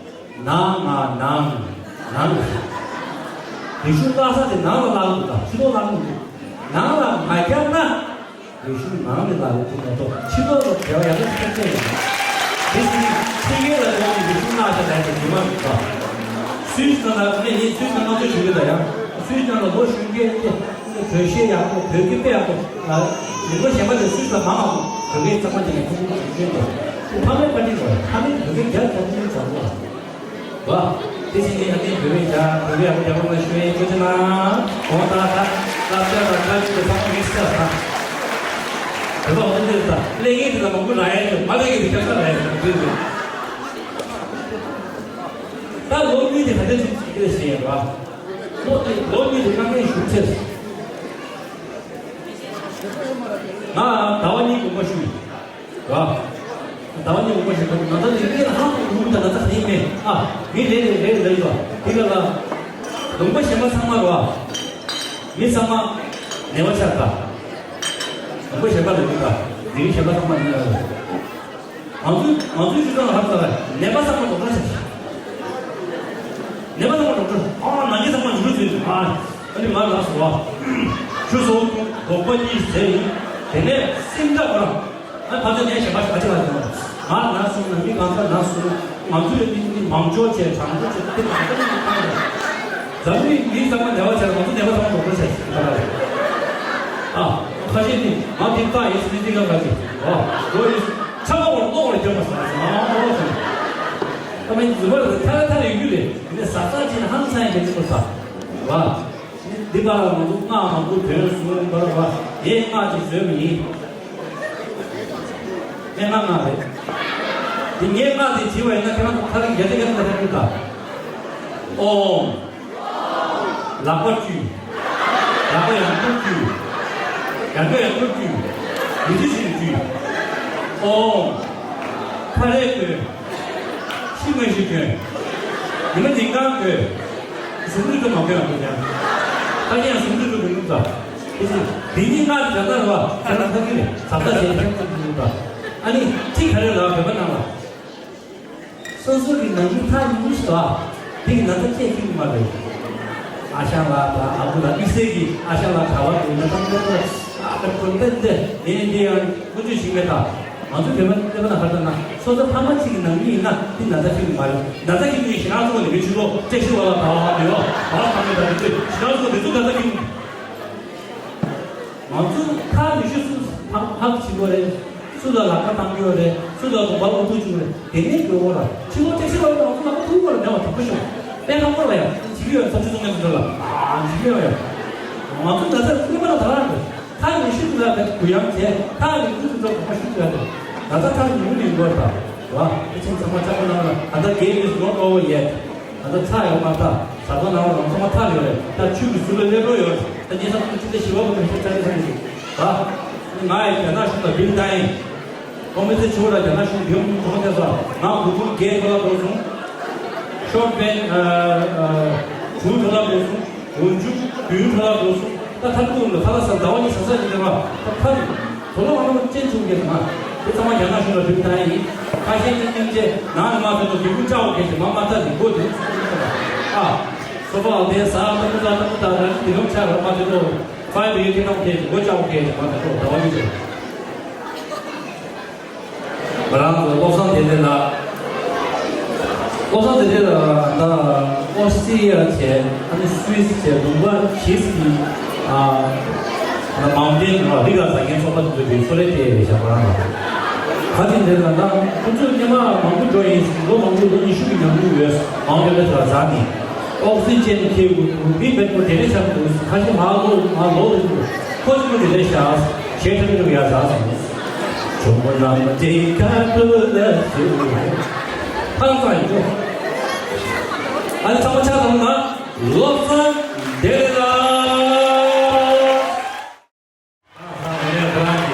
ནང་ང་ནང་ནང་། རིག་གཞུང་བརླག་ས་དེ་ནང་ལ་བརླག་འདུག་དང་ཕྱི་ལོགས་བརླག་འདུག་ནང་ལ་མ་བརྒྱབ་ན། རིག་གཞུང་ནང་ནས་ལ་ལུགས་མ་གཏོགས་ཕྱི་ལོགས་ལ་འབྲེལ་བ་ཡག་པོ་ཞིག་ཐེབས་ཀྱི་ཡོད། དེ་བཞིན་ཕྱི་རྒྱལ་ལ་འགྲོ་ནས་རིག་གཞུང་བརླག་བྱ་ལས་ཀྱི་རྒྱུ་མ་རེད་པ། སུད་སི་ནང་ལ་ངས་ཡིན་སུད་སི་ནང་ང་ཚོ་བཞུགས་ཡོད་ད་ཡང་སུད་སི་ནང་ལ་ལོ་གཞོན་སྐྱེས་ཀྱི་བོད་གཞས་ཡག་པོ་བོད་སྐད་དཔེ་ཡག་པོ་ལ་ལུང་པ་གཞན་པ་ལས་སུད་སི་ལ་མང་བ་བོད་སྐད་གཙང་མ་དེ་ནས་ཁོང་ཚོ་བཞུགས་ཡོད་དེ་ཕ་མའི་བཀའ་དྲིན་རེད། ཕ་མས་བོད་སྐད་རྒྱ་ཆ་ཆེན་བྱ་དགོས། བ། དེ་བཞིན་ནི་ཨ་ནི་བོད་པའི་རྒྱ་བོད་པའི་ཨ་ཁུ་རྒྱ་མ་ལ་ཞུ་ཡས་ཅོ་ཅི་ན། གོང་ད་ད་ད་ཤ་ད་ད་ཅི་ད་ཚང་མ་མིག་སི་ད། བོད་པ་འོ་དེ་ད་ལས་ངན་དེ་ད་མང་པོ་ར་ཡས་ཅོ་མ་ལས་ངན་དེ་ཤ་ས་ར་ཡས་ཅོ་དེ་རེད། ད་ལོ་གཉིས་དེ་ད་དེ་ཅིག་ཅིག་རེད་ཞེས་ཡས་ར། ལོ་དེ་ལོ་གཉིས་དེ་དཀའ་ངལ་ཞུ་ཚེ། ང་ཟླ་བ་གཉིས་དགོངས་པ་ཞུ་ཡིན། ར། ཟླ་བ་གཉིས་དགོངས་པ་ཞུ་ཡིན། ང་ཚོ་ལས་ཀའི་ཧང་དུ་ཡོང་དང་ང་ཚོ་ལས་མེད་ཨ། མི་ལས་ལས་ལས་ལས་ཡོད། དེ་ག་ལ་ལུང་པ་གཞན་པ་ཚང་མ་ར། མི་ཚང་མ་ནད་པ་ཆགས་ད། ལུང་པ་གཞན་པ་ལ་ཡོད་ད། ལས་གཞན་པ་ཚང་མ་ནད་པ། ང་ཚོ་ང་ཚོའི་སྤྱི་ཚོགས་ལ་ཧ་ཙམ་ནད་པ་ཚང་མ་ཌོག་ཊར་ཆགས། ནད་པ་ཚང་མ་ཌོག་ཊར་ཨ་ནང་ཉིད་ཚང་མ་ཉུ་རུ་ཚོས་ཨ་ཨ་ནི་ང་ལ་སོ་བ་ཆུ་སོ་དོག་པ་གཉིས་ཟེར་ཡིན། དེ་ནས་སེམས་ཐག་པ་ཨ་ཕ་ཚ་ནས་གཞན་པ་ག་ཅི་ལ་ཡོང་ང་ན་སོང་ན་མི་གང་ཚ་ན་སོང་ང་ཚོའི་མི་མི་མང་ཚོགས་བྱས་གྲངས་ཚོད་བྱས་དེ་གང་ཚ་མི་གང་ཡོད། འཛམ་གླིང་མི་ཚང་མ་ནད་པ་ཆགས་ང་ཚོ་ནད་པ་ཚང་མ་ཌོག་ཊར་ཆགས་ཤིག་ཁ་ལ་རེད། ཨ་ཁ་ཤས་ནི་ང་དེ་ལྟ་ཡིན་སྲིད་དེ་ལ་ཁ་ཅིག་ཨ་འགྲོ་ཡིན་ཚ་བ་བོར་གློག་ལ་བརྒྱབ་པ་ཟ་ཟ་ཨ་ཨ་ཟ། ད་མི་འཛུལ་བ་རེད་ཐ་ར་ཐ་རེ་རྒྱུ་རེད་ནི་ཟ་ཟ་ཅིག་ནི་ཧང་སང་ཡིན་པའི་ཚིག་པ་ཟ་བ། འདི་པར་ང་ཚོ་སྔགས་མང་པོ་ཐོན་སོང་བར་བ་ངས་སྔགས་ཅིག་བཟོས་པ་ཡིན། སྨན་སྔགས་སྔགས་རེད། འདི་ངས་སྔགས་དེ་བྲིས་པ་ཡིན་ན་ཁྱེད་རང་ཚོ་ཐ་རིག་རྒྱ་ཆེ་ཁྱེད་རང་ཚོ་ཐ་རིག་ད། ཨོམ། ལག་པ་བཀྲུས། ལག་པ་ཡང་བསྐྱར་བཀྲུས། ཡང་བསྐྱར་ཡང་བསྐྱར་བཀྲུས། མི་ཚེ་ཞིག་བཀྲུས། ཨོམ། ཁ་རས་གོན། ཕྱི་མ་ཞིག་གྱོན། ཉི་མ་ཉིན་གང་གྱོན། གཟུགས་ནུས་ཚོ་མ་གྱོན་པ་ཀྱང་། ད་ཀྱང་གཟུགས་ནུས་ཚོ་གྱོན་ནུས་ཙམ། དེ་བཞིན་འདི་གཉིས་སྔར་གྱོན་ད་རེད་བ་ཁྱེད་རང་ཐག་གི་རེད་ཟབ་ད་བྱས་ཁྱེད་ཚོ་གྱོན་ནུས་ཙམ། ཨ་ནི་ཅི་ག་རེ་ལ་བོད་པ་རྣམས་ལ། སོ་སོ་གི་ནང་མི་ཐག་ཉེ་པོ་ཞིག་ལ་དེ་གི་ན་ཚ་སྐྱེད་ཀྱི་མ་རེད། ཨ་ཞང་ལགས་དང་ཨ་ཁུ་ལགས་དམིགས་བསལ་གྱི་ཨ་ཞང་ལགས་གྲྭ་བ་དེ་ན་ཚ་སྐྱེད་ཀྱི་ཨ་ཁུ་ལྟ་འདི་ཡིན་འདི་ཡང་ཀུན་སྤྱོད་ཞིག་མེད་དང་། ང་ཚོའི་བོད་པ་བསྟན་པ་ན་ཧར་ལྟ་ན་སོ་སོ་ཕ་མ་གཅིག་གི་ནང་མི་ཡིན་ན་དེ་ན་ཚ་སྐྱེད་ཀྱི་མ་རེད། ན་ཚ་སྐྱེད་ཀྱི་ཞེ་དྲག་ཚོ་ནི་མི་ཆུ་ལོ་བཀྲ་ཤིས་བ་ལ་དྭ་བ་མི་བ་བ་ལ་དྭ་མི་དྭ་མི་ཚོས་ཞེ་དྲག་ཚོ་དེ་ཚོ་ན་ཚ་སྐྱེད་ཀྱི། མ་ ང་ཚོ་ཐག་ཉེ་ཤོས་སུ་ཧ་ཧ་གོ་བྱེད་དགོས་རེད། སུ་ལ་ལག་པ་བཏང་གི་ཡོད་རེད། སུ་ལ་དགོངས་པ་དབུ་ཐུག་བྱུང་རེད། དེ་ནས་དགོས་འོ་ལ་ཕྱི་ལོགས་ཏེ་ཤི་བ་ཡོད་ང་ཚོ་ལག་པ་ཐུག་དགོས་རེད། མེད་པ་དྲག་པོ་བྱུང་། དཔེ་ཁག་པོ་ལ་ཡང་བྱེད་ཀྱི་ཡོད། ཚོགས་ཆུང་ཚོགས་ངན་ཚོ་ལ་ཨ་བྱེད་ཀྱི་ཡོད་ཡ། ང་ཚོ་ད་ལྟ་སྐུད་པ་ལ་ད་རང་རེད། ཐག་ཉེ་ཤོས་དེ་ལ་གུ་ཡངས་བྱས། ཐག་ཉེ་ཤོས་དེ་ཚོ་གོམ་པ་ཤུགས་ཆེ་རེད། ད་ལྟ་ཐག་ཉེ་ཤོས་ཡིན་དགོས་ད། བ། དེ་ཕྱིན་ཚང་མ་ལྕགས་པོ་ནང་ལ་ད་ལྟ་game is not over yet། ད་ལྟ་ཚར་ཡོད་མ་ཐག་ཟ་ཁང་ནང་ལ་ཚང་མ་ཐག་ཡོད་རེད། ད་ཆུ་གི་ཟུར་ལ་སླེབས་འགྲོ་ཡོད་རེད། ད་ཉེ་ས་ཁུ་ཆུ་དེ་ཞི་བ་གོ་དེ་ཤོད་ཚར་ཚར་ཞིག་བ། ང་ཡི་རྒྱ་ནག་གཞུང་ལ་བིལ་བཏང་ཡིན། ཁོང་མི་ཚེ་ཆུ་ལ་རྒྱ་ནག་གཞུང་གིས་གྲོངས་ཐེབས་སོང་། ང་དགུ་ཐུག་རྒྱལ་ཁོ་ལ་འགྲོ་སོང་། ཤོག་བན་ཨ་ཨ་གྲུ་ཐོག་ལ་འགྲོ་སོང་། འོན་ཆུ་བདུན་ཐོག་ལ་འགྲོ་སོང་། ད་ཐབས་ཀུན་ལ་ཁ་ལ་ས་ཟླ་བ་གཉིས་ས་ས་ཡིན་ལ་ད་ཐབས་དོ་ལོ་ང་ལ་ཅན་ཆུང་གེ་མ་དེ་ཚང་མ་རྒྱ་ནག་གཞུང་ལ་བིལ་བཏང་ཡིན། ཁ་ཤས་ཀྱིས་སྙིང་རྗེ་ནང་ནས་མ་ཐོན་ནོ་དེ་ཀུན་ཅག་གེ་མ་མ་ཐ་ལི་མགོ་དེ་ཚོ་ཨ་སོ་པ་ཨ་དེ་ས་ཨ་ཏ་མུ་ཏ་ཏ་མུ་ཏ་ར་དེ་ལོ་ཆ་ར་མ་དེ་ལོ་ཕའི་བེ་ཡོ་ཁེ་ནོ་གེ་མགོ་ཅག་གེ་མ་དེ་ལོ་ཟླ་བ་གཉིས་ཆེ། ང་རང་ཚོ་བློ་བཟང་བདེ་ལེགས་ལགས། བློ་བཟང་བདེ་ལེགས་ལགས་ད་ཨོ་སི་ཊི་ཡ་བྱས་ཨ་ནི་སུད་སི་བྱས་ལུང་པ་གཞིས་ཀྱི་ཨ་ན་མའུན་ཏེན་ར་རི་ག་ཟ་མཁན་ཚོགས་པ་དེ་ཚོ་གི་གསོལ་རས་སྤྲད་ཡོད་ཤག་ང་རང་ལ། ག་ཅིག་འདི་ལ་ད་ཁོ་ཚོ་སྔོན་མ་མང་པོ་འགྲོ་ཡིན། ལོ་མང་པོ་ལོ་ཉི་ཤུ་གི་ཉམས་མྱོང་ཡོད། མའུན་ཏེན་ར་ཟ་ནི་ཨོག་སི་ཅན་ཁེལ་དགོས་འདུག་མི་བེད་པོ་དེ་རེ་ཆགས་འདུག་ཁ་ཤས་མ་ལོ་མ་ལོ་རེ་འདུག་ཁོ་ཚོ་དེ་རེ་ཤག་ཞེ་ཁྲ་ཁྲ་ཡ་ཟ་སོང་། ཁྱོད་མོ་རང་མ་དེ་ཁ་ཁ་ལ་ཞུ། ཧང་སང་ཡོད། ཨ་ནི་ཚང་མ་ཆ་ཚང་ན་བློ་བཟང་བདེ་ལེགས་ལགས།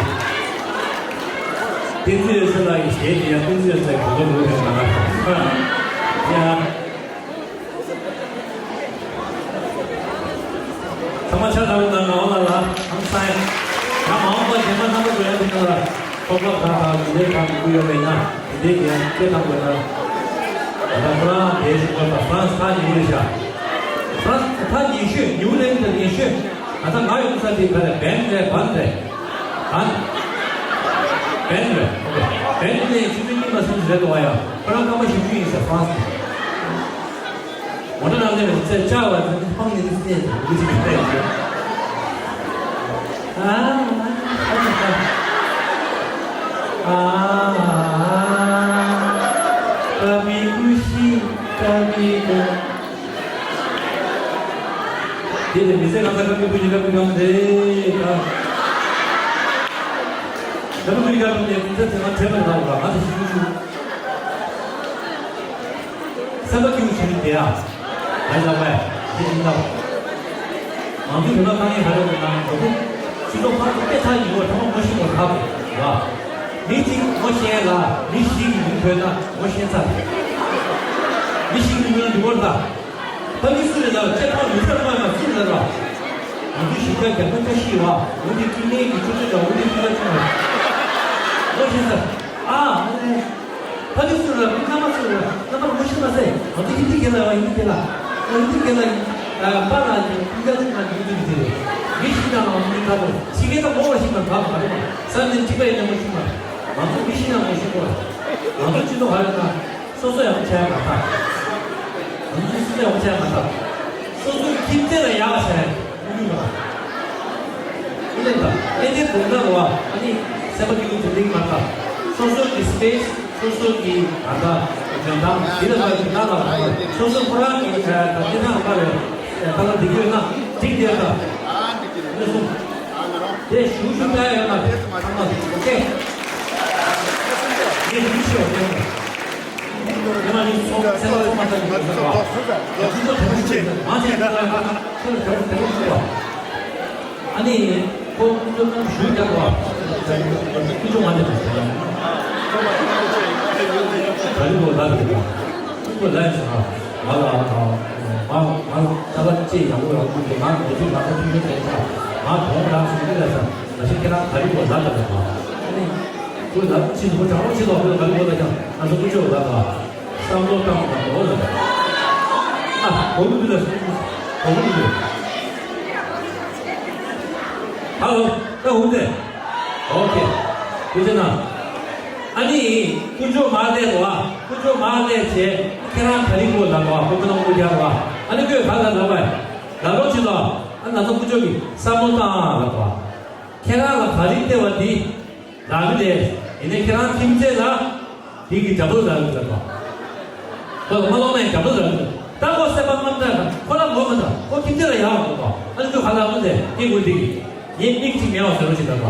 བསྟན་འཛིན་ཡོད་ཚད་ལ་ཡི་ཞེས་ཀྱི་ཡང་བསྟན་འཛིན་ཡོད་ཚད་གོ་དོ་མོ་ཡོད་ན་ཡ། ཚང་མ་ཆ་ཚང་དང་ངག་དབང་ལགས་ལ་ཧང་སང་ཡ། ང་མ་འོངས་པ་རྗེས་མ་རྣམ་པ་ཚོ་ཡང་དེ་ནང་ལ་ཚོགས་པ་གང་དང་དེ་འདྲའི་གང་དགོས་ཡོད་པ་ཡིན་ན་དེ་འདྲའི་ཡང་སྐད་བཏང་དགོས་ན། ད་ལྟ་ཁོ་རང་དེའི་ཞུ་བ་དང་ཧྥ་རན་སི་ཁག་ཉིན་མོ་རེད་ཤག་ཧྥ་རན་སི་ཁག་ཉི་ཤུ་ཉིན་མོ་རེད་དང་ཉི་ཤུ། ད་ལྟ་ང་ཡོང་ས་དེ་ག་རེ་བན་རེད་བན་རེད། བན། བན་རེད། བན་ནས་ཆུ་ཚོད་གཉིས་མ་ཟིན་རེད་འདུག་ཨ་ཡ། ཁོ་རང་སྐར་མ་བཞི་བཅུ་ཡིན་ཟེར་ཧྥ་རན་སི། མོ་ཊ་ནང་ནས་ཚེ་བཅར་བ་ཚེ་ཕང་ནས་སྲེད་དེ་འུ་ཅིག་སྲེད་དེ། ཨ་ཨ་ཨ་ཨ་ཨ་ཀ་བི་ཁུ་ཤི་ཀ་བི་ཀ། དེ་ནས་མི་ཚེ་གང་ས་གང་གི་བུ་ཉི་ག་བུ་གང་རེད་ད། ད་བུ་ཉི་ག་བུ་ནས་མི་ཚེ་ཚེ་མ་ཚེ་མ་ད་བ་ང་ཚོ་ཤི་ཤི་ཤི། སེམས་པ་སྐྱིད་པོ་བྱེད་ཀྱི་བསྡད་ཨ། ང་ལ་བས་དེ་ཡིན་ད། ང་ཚོ་དེ་ལ་ཁ་ངན་ག་རེ་འདུག་ན་ང་ཚོ་སྤྱི་ཚོགས་ཁག་ཏུ་དཔེ་ཚ་ཡིན་པ་ཐོག་མ་ངོ་ཤེས་པ་ཁག་ལ། མི་གཅིག་ངོ་ཤེས་ལ་མི་བཞི་གི་མིང་ཐོས་ན་ངོ་ཤེས་ཚར། མི་བཞི་གི་མིང་འདི་བོར་ད། ད་མི་སུ་རེད་ལ་ལྕེ་ཐག་མི་ཐག་མ་ལ་སུ་རེད་ལ། ང་ཚོ་ཞིབ་ཕྲ་རྒྱ་ཁ་ཆ་ཤི་བ་འོ་འདི་ཀི་ལེ་གི་ཆུ་ཚོད་ལ་འོ་འདི་ཀི་ལེ་ཆུ་ལ། ངོ་ཤེས་ཚར། ཨ། ཕ་ནི་སུ་ལ་མི་སྣ་མ་སུ་ལ་སྣ་མ་ངོ་ཤེས་མ་ཟད་ང་ཚོ་ཧིན་དི་སྐད་ལ་ཡང་ཧིན་དི་སྐད་ལ་ང་ཧིན་དི་སྐད་ལ་ཡིན། པ་ལ་ཡིན་ཀུན་དགའ་ཆུང་ལ་ཡིན་དུ་མི་དེ་རེད། མི་ཤི་ན་ང་ཚོ་མི་ཁ་དོ་ཕྱི་སྐད་ལ་ངོ་བ་ཤིག་མ་ག་ག་རེ་མ་ས་ནི་གཅིག་པ་ཡིན་ན་ངོ་ཤེས་མ། ང་ཚོ་མི་ཤི་ན་ངོ་ཤེས་གོ། ང་ཚོ་སྤྱི་ཚོགས་ཧ་ལས་ན་སོ་སོ་ཡག་པོ་བྱས་མ་ཐག་ང་ཚོ་སོ་སོ་ཡག་པོ་བྱས་མ་ཐག་སོ་སོའི་ཁྱིམ་མཚེས་ལ་ཡག་བྱས་ཡོང་གི་མ་རེད། ཨེ་ནས་ད་ཨེ་ནས་དགོངས་དག་རོ་ཨ་ནི་སེམས་པ་སྐྱིད་པོ་དེ་འདྲ་མ་ཐག་སོ་སོ་གི་སི་པེ་སི་སོ་སོ་གི་ད་ལྟ་འཇོན་ཐང་འདི་ལ་མ་གི་ན་ལ་སོ་སོ་ཁོ་རང་གི་ད་དེ་ཐང་པ་རེད། ད་ལ་འདི་གྱོད་ན་འགྲིག་དེ་ད་ཨེ་སོང་དེ་ཞུ་ཞུ་ད་ཡོད་མ་རེད། ཨ་མ་ཨོ་ཁེ་ངས་ཞུ་ཞུ་ཡོད། ཨ་ནི་ཁོ་ཀུན་སློང་ཞུས་ཀྱང་བ། ཀུན་སློང་མ་འདི་ག་རེ་ལོ་ལ་རེད་པ། ཀུན་སློང་ལ་ཡིན་ཟེར་ན་ང་ལ་ང་ང་ང་ལ་ལྟ་བ་ཅི་ཡག་པོ་ཡག་པོ་འདུག་ང་འདི་ཚོ་ང་ཚོ་ཐུགས་རྗེ་ཆེ་ཆེ་ང་གྲོངས་རང་སོང་འདི་ལ་ས་ང་ཞིག་ཁྱེད་རང་ག་རེ་ལོ་ལ་ལ་རེད་པ། ཨ་ནི་ཁོ་ལ་ཅི་ཟེར་གྲང་མོ་ཅི་ལོ་ཁོ་ལ་ག་རེ་ལོ་ལ་ཀྱང་ང་ཚོ་ཀུན་སློང་ལ་ལ། བསམ་བློ་བཏང་བ་དང་འོ་ལ། ཨ། གོ་གི་འདུག་ལ། གོ་གི་འདུག་ཧ་ལོ། ད་འོ་དེ། ཨོ་ཁེ། དེ་ཚེ་ན། ཨ་ནི། ཀུན་སློང་མ་བསྡད་བ། ཀུན་སློང་མ་བསྡད་བྱས། ཁྱེད་རང་ག་རེ་གོ་ལ་བ། ཀུན་སློང་ཀུན་རྒྱག་བ། ཨ་ནི་ཀོས་ག་ལ་ལ་བ། ལ་ལོ་ཅི་ལ། ཨ་ན་ཚོ་ཀུན་སློང་གི་བསམ་བློ་བཏང་ལ་བ། ཁྱེད་རང་ལ་ག་རེ་སྟེར་བ་འདི་རག་གི་རེད། ཡིན་ནའི་ཁྱེད་རང་ཁྱིམ་མཚེས་ལ་འདི་གི་འདྲ་པོ་རག་གི་རེད་པ། ཁོ་ལ་མ་ལོག་ནའི་འདྲ་པོ་རག་གི་རེད། ད་ཁོ་སེམས་པ་དངངས་སྐྲག་དང་ཁོ་རང་ངོ་མ་དང་ཁོ་ཁྱིམ་མཚེས་ལ་ཡག་པོ་འདུག་པ། ཨ་ནི་ཁོས་ག་ལ་ཁོ་དེ་སྐྱེ་དགུ་འདི་གི་ངའི་མིག་གཅིག་མེད་པ་བཟོ་རོགས་བྱེད་དང་པ།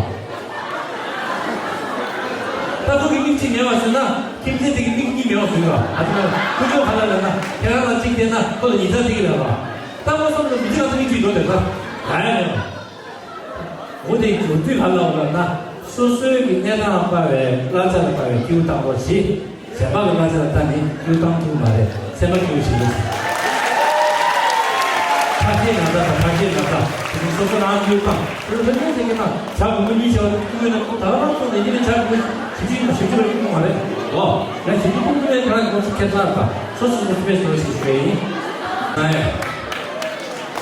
ད་ཁོ་གི་མིག་གཅིག་མེད་པ་བཟོས་ན་ཁྱིམ་མཚེས་དེ་གི་མིག་གཉིས་མེད་པ་བཟོས་པ། ཨ་ནི་ཁོ་ཚོས་ག་ལ་ལབ་ན་ཁྱེད་རང་ལ་གཅིག་བསྟན་ན་ཁོ་ལ་ཉིས་རྩ་སྟེར་གི་རེད་པ། ད་ཁོ་བསམ་བློ་མི་གཅིག་ལ་ཚོ་མིག་གཅིག་འགྲོ་བསྡད་ད་ག་ཡ་མེད་པ། འོ་དེ་མགྱོགས་དུས་ག་ལ་འོ་ལབ་ན་སོ་སོའི་གི་གནས་སྟངས་ལ་དཔག་པའི་གླ་ཆ་ལ་དཔག་པའི་སྐྱིད་པོ་བཏང་རོགས་གྱིས། གཞན་པ་གི་གླ་ཆ་ལ་ལྟ་ནི་སྐྱིད་པོ་བཏང་ཐུབ་མ་རེད། སེམས་པ་སྐྱིད་པོ་བྱེད་རོགས་གྱིས། ཐབས་ཤེས་ན་ད་ད་ཐབས་ཤེས་ན་ད་དེ་ནི་སོ་སོ་རང་སྐྱིད་པོ་བཏང་། དེ་ལ་ལྷོད་ལྷོད་བྱེད་ཀྱི་ན་བྱ་སྒོར་མོ་གཉིས་བྱ་བ་དེ་ཐུབ་ཡོད་ན་ཁོ་ད་རང་སོང་ནས་ཡིན་ན་བྱ་སྒོར་མོ་བྱེད་ཀྱི་ཡིན་ན་ཞིབ་ཕྲ་ཡིན་མ་རེད། ལོ་ཡང་ཞིབ་ཕྲ་ཁུངས་སྐྱེལ་ཁྱེད་རང་གི་ཁོ་ཚོ་ཁྱད་མཚར་དང་སོ་སོ་སོ་སོ་སྤེལ་སོ་ཞིག་ཞུ་ཡིན། ཨ་ཡ།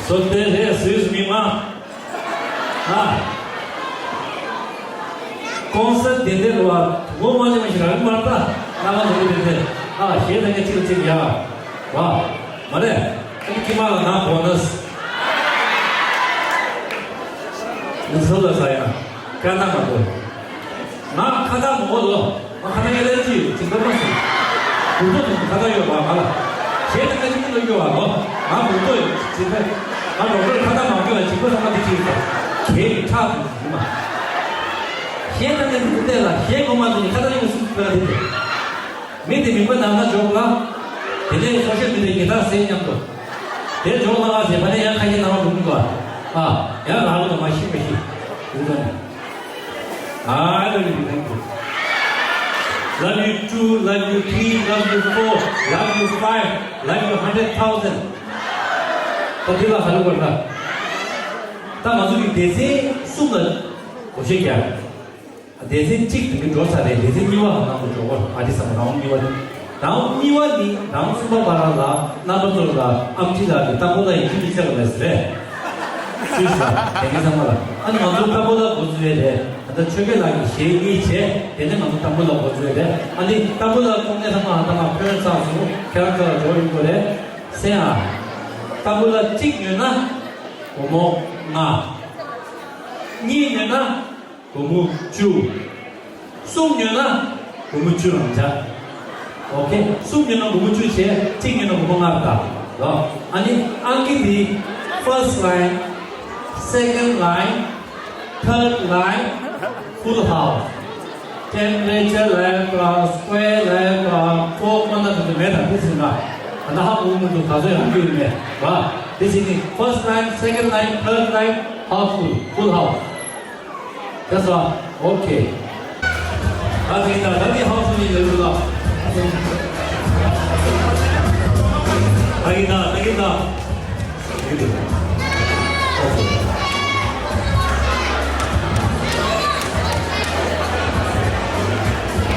བཟོ་ལྟ་རེད་སུད་སི་མི་མང་། ཨ། ཀོན་སར་དེ་འདྲ་བ་ངོ་མ་ལེན་མ་ཞིག་རང་མ་ལྟ་ང་མ་འདུག་དེ་འདྲ། ཨ་གཞས་ད་ངས་གཅིག་ལ་གཅིག་ཡ། བ། མ་རེད། ཨ་ནི་ཁྱི་མ་ལ་ང་བོ་ནས། ངས་ཚོ་ལ་ཟ་ཡ། ཀ་ན་མ་འདུག་ང་ཁ་བཏགས་མང་པོ་ལོ། ང་ཁ་བཏགས་ཨེ་ལར་ཇི་ཡོད་ཇིང་པ་མ་སུ། དགུ་ཐོག་དུ་ཁ་བཏགས་ཡོད་པ་ང་ལ། གཞས་ད་ཁ་ཅིག་ལ་ཡོད་པ་ལོ། ང་དགུ་ཐོག་ཡོད་ཇིང་པ། ང་རོགས་པས་ཁ་བཏགས་མང་པོ་ལ་ཇིང་པ་ཚང་མ་དེ་ཅི་ཡོད་ད། གས་ཀྱི་ཁྲག་དུ་ཡིན་མ། གཞས་ད་ཁ་ཅིག་ལ་གཞས་ངོ་མ་དུ་ནི་ཁ་བཏགས་ཡོད་སུ་ཁ་བཏགས་དེ། མི་དེ་མིང་པ་ནང་ན་འཇོག་ལ། དེ་ནས་སོ་ཤལ་མི་ཌི་ཡ་ཉེས་དག་ཟེར་མཉམ་དུ། དེ་འཇོག་ལ་ཟེར་བ་ནས་ཡང་ཁ་ཤས་ནང་ལ་འགྲོ་གི་འདུག་ཨ། ཡང་རང་ལ་མ་ཤི་མ་ཤི། འདུག་ད་ནི། I love you, thank you. Love you two, love you three, love you four, love you five, love you hundred thousand. ད་དེ་ལ་ཧ་ལུ་བར་ད། ད་ང་ཚོ་གི་སྡེ་ཚན་གསུམ་ལ་བགོ་བཤའ་རྒྱག་སྡེ་ཚན་གཅིག་དེ་འདྲ་འགྲོ་ཚར་རེད། སྡེ་ཚན་གཉིས་པ་ནང་དུ་འགྲོ་དགོས། ཨ་ཏི་སམ་རའུན་གཉིས་པ་དེ། རའུན་གཉིས་པ་ནི་རའུན་གསུམ་པ་བར་ལ་རྣམ་པ་ཚོ་ལ་ཨམ་ཆི་ལགས་ཀྱི་ཏམ་བུ་ལ་ཡིན་གཅིག་མིན་གཅིག་ལ་མེད་ཟེར་རེད། སུས་ཟེར་དེ་གའི་ཚང་མ་ལ། ཨ་ནི་ང་ཚོ་ཏམ་བུ་ལ་འགོ་འཛུགས་ཡས་རེད། ད་ལྟ་ཆོས་སྐལ་ལགས་ཀྱི་གཞས་གཉིས་བྱས། དེ་ནས་ང་ཚོ་ཏམ་བུ་ལ་འགོ་འཛུགས་ཡས་རེད། ཨ་ནི་ཏམ་བུ་ལ་གཏོང་མཁན་ཚང་མ་ཧ་ད་མ་ཕོན་ཚགས་སུ་ཁྱེད་རང་ཚོ་ལ་འགྲོ་ཡོང་དགོས་རེད། སེང་ཨ། ཏམ་བུ་ལ་གཅིག་ཉོས་ན་སྒོར་མོ་ལྔ། གཉིས་ཉོས་ན་སྒོར་མོ་བཅུ། གསུམ་ཉོས་ན་སྒོར་མོ་བཅུ་རང་བྱ། ཨོ་ཁེ། གསུམ་ཉོས་ན་སྒོར་མོ་བཅུ་བྱས། གཅིག་ཉོས་ན་སྒོར་མོ་ལྔ་རེད་ད། ལོ། ཨ་ནི་ཨང་ཀི་འདི་first line, second line, third line, full house. Temperature ལ་ཡོད་པ། square ལ་ཡོད་པ། four corner དེ་ཚོ་མེད་ད། དེ་ཚོ་ན་ད་ལྟ་ཧ་གོ་མི་འདུག་ག་ཚོད་ཡང་ཡོད་མེད་བ། དེ་བཞིན་ནི་first line, second line, third line, house full, full house. That's all. Okay. ད་གིན་ད་ད་གིན་ཧའོ་སུ་ནི་ལེ་ལུ་ལ། ད་གིན་ད་ད་གིན་ད།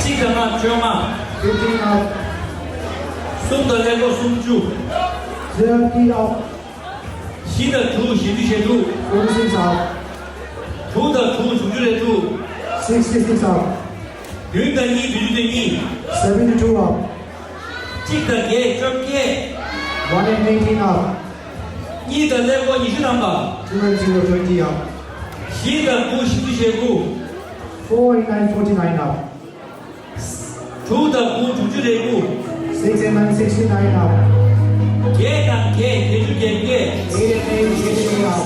གཅིག་དང་ལྔ་བཅོ་ལྔ། fifteen up. གསུམ་དང་ཀླད་ཀོར་སུམ་ཅུ། Thirty up. བཞི་དང་དྲུག་བཞི་བཅུ་ཞེ་དྲུག། Twenty-six up. དྲུག་དང་དྲུག་དྲུག་ཅུ་རེ་དྲུག། Sixty-six up. བདུན་དང་གཉིས་བདུན་ཅུ་དོན་གཉིས། Seventy-two up. གཅིག་དང་བརྒྱད་བཅོ་བརྒྱད། One and eighteen up. གཉིས་དང་ཀླད་ཀོར་ཉི་ཤུ་ཐམ་པ། Two and zero twenty up. བཞི་དང་དགུ་བཞི་བཅུ་ཞེ་དགུ། Four and nine forty-nine up. དྲུག་དང་དགུ་དྲུག་ཅུ་རེ་དགུ། Six and nine sixty-nine up. བརྒྱད་དང་བརྒྱད་བརྒྱད་ཅུ་གྱ་བརྒྱད། Eight and eight eighty-eight up.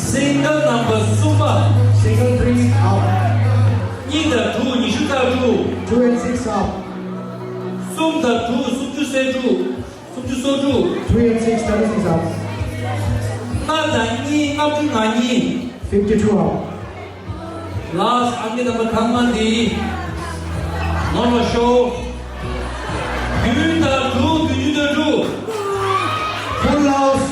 Single number གསུམ་པ། Single three up. གཉིས་དང་དྲུག་ཉི་ཤུ་རྩ་དྲུག། Two and six up. གསུམ་དང་དྲུག་སུམ་ཅུ་སོ་དྲུག། སུམ་ཅུ་སོ་དྲུག། Three and six thirty-six up. ལྔ་དང་གཉིས་ལྔ་བཅུ་ང་གཉིས། Fifty-two up. Last ཨང་ཀི་ནམ་བར་ཐ་མ་འདི། ནོར་བ་ཤོག་བདུན་དང་དྲུག་བདུན་ཅུ་དོན་དྲུག། Full house.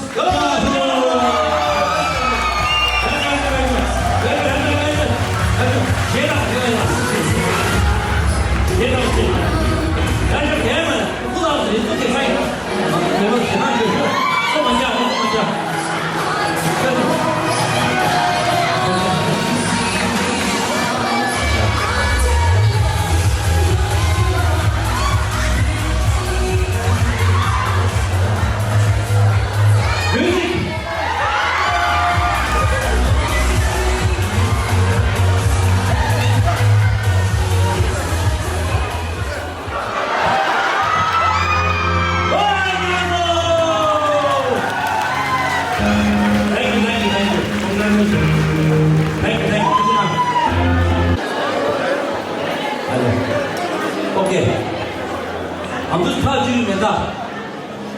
ང་ཚོ་ཐག་གཅོད་མེད་ད།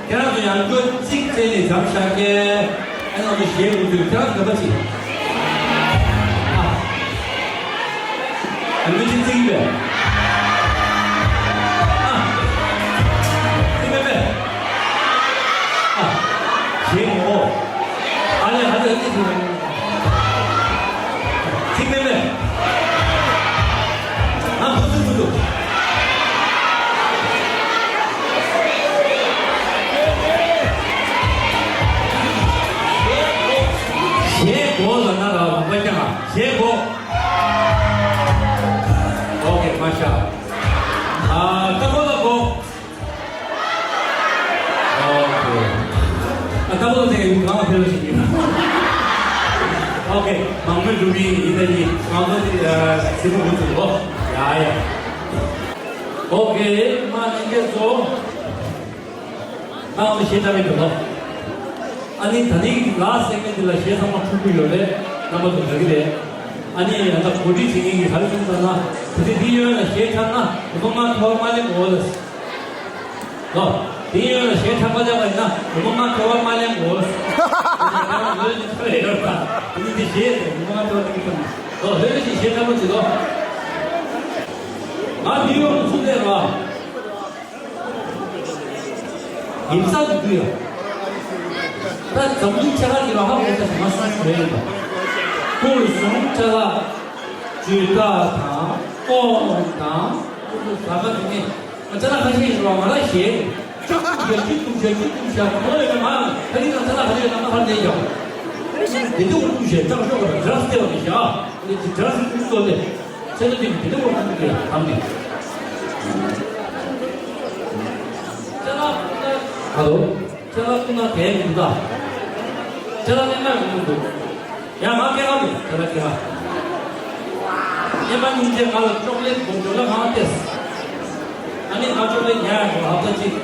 ཁྱེད་རང་ཚོ་ཡང་སྐྱོ་གཅིག་བཙལ་ནས་འཇམ་བཞག་གི། ཨ་ནི་ང་ཚོ་གཞས་འགོ་ཚུགས། ཁྱེད་རང་ཚོ་ག་པ་ཅིག་ཨ། མི་གཅིག་བཙལ་གི་པས། ཨ། བཙལ་མེད་པས། ཨ། གཞས་ངོ་། ཨ་ལས། ཨ་ལས། ཨ་ལས། ཚིག་མེད་མེད། ང་ཁོ་ཚོའི་ཁུལ་དུ། གཞས་གོ་ལ་ན་ར་བ་པ་ཀྱང་གཞས་གོ། ཨོ་ཁེ། མ་ཤ། ཨ། ད་གོ་ལ་གོ། ཨོ་ཁེ། ཨ། ད་བོ་དེ་གང་ལ་ཕེབས་ཤིག་ཡིན། ཨོ་ཁེ། མང་མོས་འགྲུབ་པའི་ཡིན་ད་ཡིན། ང་ཚོ་དེ་སྲིད་པ་འགོ་ཚུགས་རོགས། ཡ་ཡ། ཨོ་ཁེ། མ་ནི་སྐད་ཚོ། ང་ཚོ་གཞས་འཁྲབ་མི་འགྲོ་ལོ། ཨ་ནི་ད་ནི་ལ་སེ་མེ་འདི་ལ་གཞས་ཚང་མ་འཁྲུག་གི་ཡོད་རེད། རྣམ་པ་ཚོ་འདྲ་གི་རེད། ཨ་ནི་ཡང་ད་གོ་སྒྲིག་བྱེད་མཁན་གྱིས་ག་རེ་གསུངས་ཙམ་ན། ད་དེ་འདི་ཡོད་ན་གཞས་འཁྲབ་ན་དགོང་མོ་ང་ཐོ་བ་མ་ལེན་དགོས་ལ། ལོ། དེ་ཡོད་ན་གཞས་འཁྲབ་པ་ལེན་པ་ཡིན་ན་དགོང་མོ་ང་ཐོ་བ་མ་ལེན་དགོས་ལ། ལོས་ནི་ཐོ་བ་ཡོད་པ། དེ་ནི་དེ་གཞས་དེ་དགོང་མོ་ང་ཐོ་བ་ལེན་གྱི་ཐོན། ལོ། ལོས་ནི་གཞས་འཁྲབ་པ་བྱེད་ལོ། ང་ནིའུ་ཡོག་ལ་ཚུགས་ནས་རོ། ཡིན་ས་འདུག་ཡ། ད་འཛམ་གླིང་ཆ་ལག་གི་རང་ཧ་གོ་ས་ཞིག་མ་སོང་ཞིག་རེད་ཡོད་པ། ཁོང་ལ་སོང་ཆ་ལག་ཇུས་ཏག་དང་ཀོང་དང་ཟ་མ་དེ་ནས་ང་ཅ་ལག་ཁ་ཤས་ཡིན་རུང་ང་ལ་ཞེད། ཅག་ཏུ་ཞག་ཅིག་ཏུ་ཞག་ཅིག་ཏུ་ཞག་གོ་ཡོད་ན་ང་ཁ་ལི་ང་ཅ་ལག་ཁ་ཤས་ཡོད་ན་ང་ཕར་ནས་ཀྱང་དེ་དུ་ཏུ་ཞག་ཅག་ཤོག་ག་ར་ཟ་སྟེ་བ་ནི་ཞག་དེ་ཅི་ཟ་སི་ཏུ་ཏོ་ལེ། ཚེ་ན་དེ་དེ་ལོ་བ་དེ་དམ་ནས། ཧ་ལོ། ཅ་ལག་ཀུན་ན་དེ་མི་འདུག་ད། ཅ་ལག་ཀུན་ན་མི་འདུག་ཡང་ང་སྐད་ཁ་མི་ཅ་ལག་སྐད་ཁ། སྙེ་མ་སྙིང་རྗེ་ང་ལ་ཅོག་ལེ་ཊི་སྒོར་ལ་མང་སྟེ། ཨ་ནི་ང་ཅོག་ལེ་ཊི་ཉར་ཡོང་ཧབ་ཏ་གཅིག་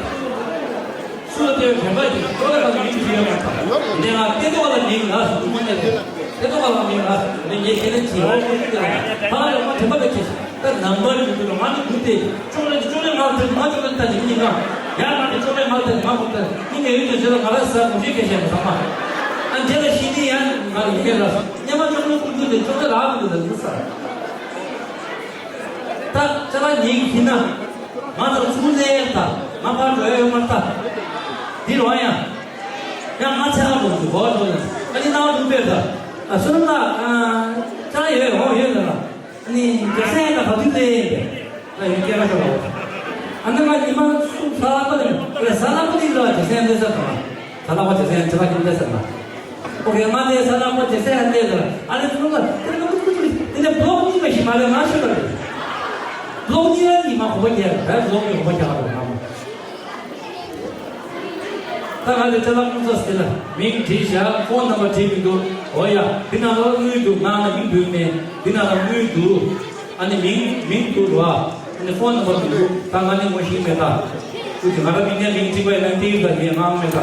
སུ་ལ་དེ་དྲན་པ་ཡིན་ཅོག་ལེ་ཊི་ལ་མིང་བྲིས་ཡོད་མ་ཐག་ནས་ང་སྐད་དོ་བ་ལ་མིང་ལ་སུ་མ་ནས་དེ་སྐད་དོ་བ་ལ་མིང་ལ་སུ་ནས་ངས་ཁས་ལེན་བྱས་ཡོད་ཁས་ལེན་བྱས་ཡོད་ད་ཡོང་མ་དྲན་པ་མེད་ཅེས་ད་ནམ་བར་ཡོད་དུ་ང་ནི་དུ་དེ་ཅོག་ལེ་ཊི་ཅོག་ལེ་ཊི་ང་དེ་ང་ཅོག་ལེ་ཊི་ད་ནི་མི་ཉིན་གང་ཡང་ང་དེ་ཅོག་ལེ་ཊི་ང་དེ་ང་ཁོ་ད་ནི་ངས་ཡོད་དུ་བྱས་ལ་ང་ལ་ཟ་མུ་ཤེས་ཁས་བཤད་མ་ཚང་མ་ཨ་འདྲེ་ལ་ཤི་ནི་ཡང་ང་ཡི་གེ་ལ་སྙེ་མ་ཅོག་ལེ་ཊི་ཀུན་ཏུ་དེ་ཅོག་ལེ་ཊི་རག་མི་འདུག་ལ་ཟ། ད་ཅ་ལག་ཉིན་གྱི་ན། ང་ཚོ་ཚུར་ལས་ད། ང་ཕར་འགྲོ་ཡ་ཡོད་མ་ད། འདི་རོ་ཡ། ཡང་ང་ཚེ་ལ་འགྲོ་འདུག་གོ་འགྲོ་ཡ། ཨ་ནི་ནང་དུ་པེ་ད། ཨ་སོ་ན་ད། ཅ་ལག་ཡོད་ཡོད་ཡོད་ད། ཨ་ནི་རྒྱ་སེ་ཡ་ད་ག་དུས་ལས་ཡིན་པས། ད་ཡོད་སྐད་ཁ་ཤོར་བ། ཨ་ནི་ང་ཉི་མ་སུ་ས་ལ་པ་ལས། ས་ལ་པ་ལས་ཡོད་རྒྱ་སེ་ཡ་འདས་ས་དང་། ས་ལ་པ་རྒྱ་སེ་ཡ་ཅ་ལག་ཡིན་འདས་ས་དང་། ཨོ་ཁེ། ང་དེ་ས་ལ་པ་ཇེ་སེ་ཨན་དེ་ལ་ཨ་ནི་ཚོ་ལ་དེ་ནི་ཀུ་ཀུ་ཀུ་དེ་ནི་བློག་གཉིས་མ་ཞིག་མ་རེད་ང་ཤོད་ལ་རེད། བློག་གཉིས་ར་གཉིས་མ་ཧོ་པ་རྒྱལ་ར་བློག་གཉིས་ཧོ་པ་རྒྱལ་ར་ང་མ། ད་ང་དེ་ཅ་ལག་ཀུན་ཚོགས་དེ་ལ་མིང་བྲིས་བཞག་ཕོན་ནམ་བར་བྲིས་མི་འདུག་འོ་ཡ། འདི་ནང་ལ་དངུལ་འདུག་ང་ལ་མིང་འདུག་མེད། འདི་ནང་ལ་དངུལ་འདུག་ཨ་ནི་མིང་མིང་འདུག་ར། ཨ་ནི་ཕོན་ནམ་བར་འདུག་ད་ང་ནི་ངོ་ཤེས་མེད་ད། ཁོ་ཚོས་ང་རང་མིང་ནས་མིང་བྲིས་པ་ཡིན་ན་ཏིག་ད་ངས་ངའང་མེད་ད།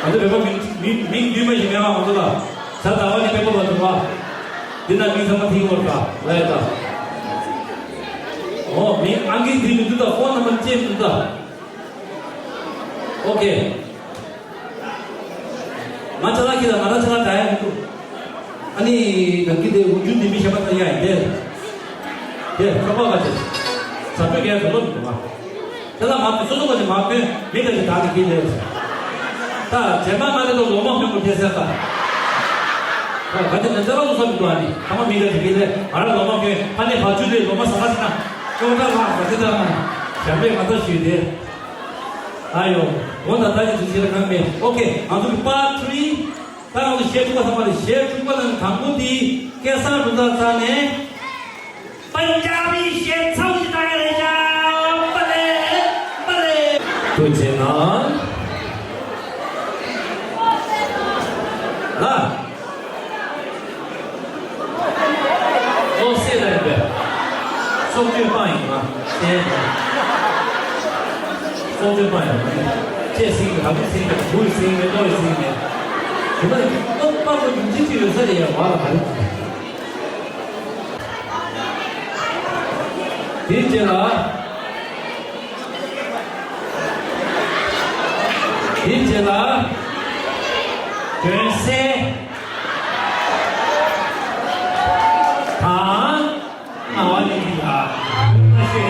ང་ཚོ་བོད་པ་མིང་མིང་མིང་བསྡུས་མ་ཞིག་མེད་པ་ང་ཚོ་ལ། ད་ཟླ་བ་ནི་དཔེ་པོ་བ་འདུག་བ། འདི་ན་མིང་ཚང་མ་ཐིག་བོར་ད་ལ་ཡ་ད། ཨོ་མིང་ཨང་ཀི་འདི་མི་འདུག་ད་ཕོན་ནམ་བར་ཅེས་མི་འདུག་ད། ཨོ་ཁེ། ང་ཅ་ལག་ཁྱེར་ལ་ང་རང་ཅ་ལག་འདྲ་ཡ་མི་འདུག་ཨ་ནི་ནམ་རྒྱུན་དེ་འུ་རྒྱུན་དེ་མི་གཞན་པ་ཚ་ཡ་ཡིན་ཏེ། དེ་ཁ་པར་ག་ཅེ། ཟ་འཕྲོད་རྒྱག་དོ་ལོ་མི་འདུག་ཨ། ཅ་ལག་མ་ཕུད་སོ་སོ་ག་ཅེ་མ་ཕུད་མི་ག་ཅེ་ད་ནི་ཁྱེར་ལེ། ད་རྗེས་མ་མ་ལེ་དོ་ལོ་མ་ཕུད་མོ་ཁྱེར་ཟེར་ད། ད་ག་ཅེ་ན་ཅ་ལག་ལོ་ས་མི་འདུག་ཨ་ནི་ཐ་མ་མི་ག་ཅེ་ཁྱེར་ལེ་ང་རང་ལོ་མ་ཕུད་ཕ་ནས་ཕ་ཆུ་ལེ་ལོ་མ་ཟ་ཁ་ཟ་ན། ཅོ་ད་ལ་ཟ་ཅེ་ད་ན། ཞབས་པད་ང་ཚ་ཞུས་ཏེ། ཨ་ཡོ། འོ་ད་ད་ཀྱི་དུས་ཚོད་ལ་གང་མེད། ཨོ་ཁེ། ང་ཚོ་གི་པར་ཊི་ཐི་རི། ད་ང་ཚོ་གཞས་དྲུག་པ་ཚང་མ་རེད། གཞས་དྲུག་པ་ནང་དང་པོ་དེ་སྐལ་བཟང་རུ་ཚ་ཚ་ནས། པན་ཇ་བི་གཞས་ཚར་ཞིག་བཏང་ཡ་རེད་ཤག་པ་ལེ། པ་ལེ། ཐུགས་རྗེ་གནང་། ལ། ཨོ་སེ་ལ་ཡིན་པས། སྲོག་གཅོད་སྤང་ཡིན་པ། སེ། སྲོག་གཅོད་སྤང་ཡིན་པ། ཅེས་སྲིང་གི་ཧ་གོ་སྲིང་གི་བུ་ཡི་སྲིང་མེ་ཏོག་ཡི་སྲིང་མེ། དེ་ལ་ཡིན་ཨོ་པ་གོ་ཡིན་ཅི་ཅི་ཡོད་ས་རེད་ཡ་བ་ལ་ཧ་རེ། དེའི་རྗེས་ལ། ལ། དོན་གསལ། དང་། ང་བ་ནི་གི་ལ། ཨ་ཤེ།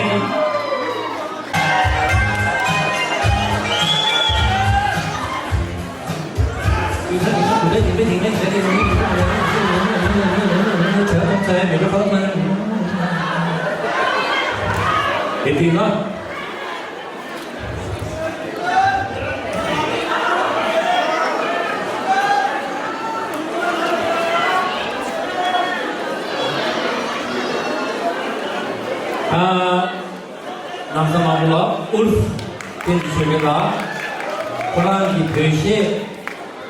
དེ་དེ་ན། ཨ། ནམ་ཟླ་མང་པོ་ལ་ཨུར་ཏེན་ཆོས་རྒྱལ་ལགས། ཁོ་རང་གི་བོད་གཞས་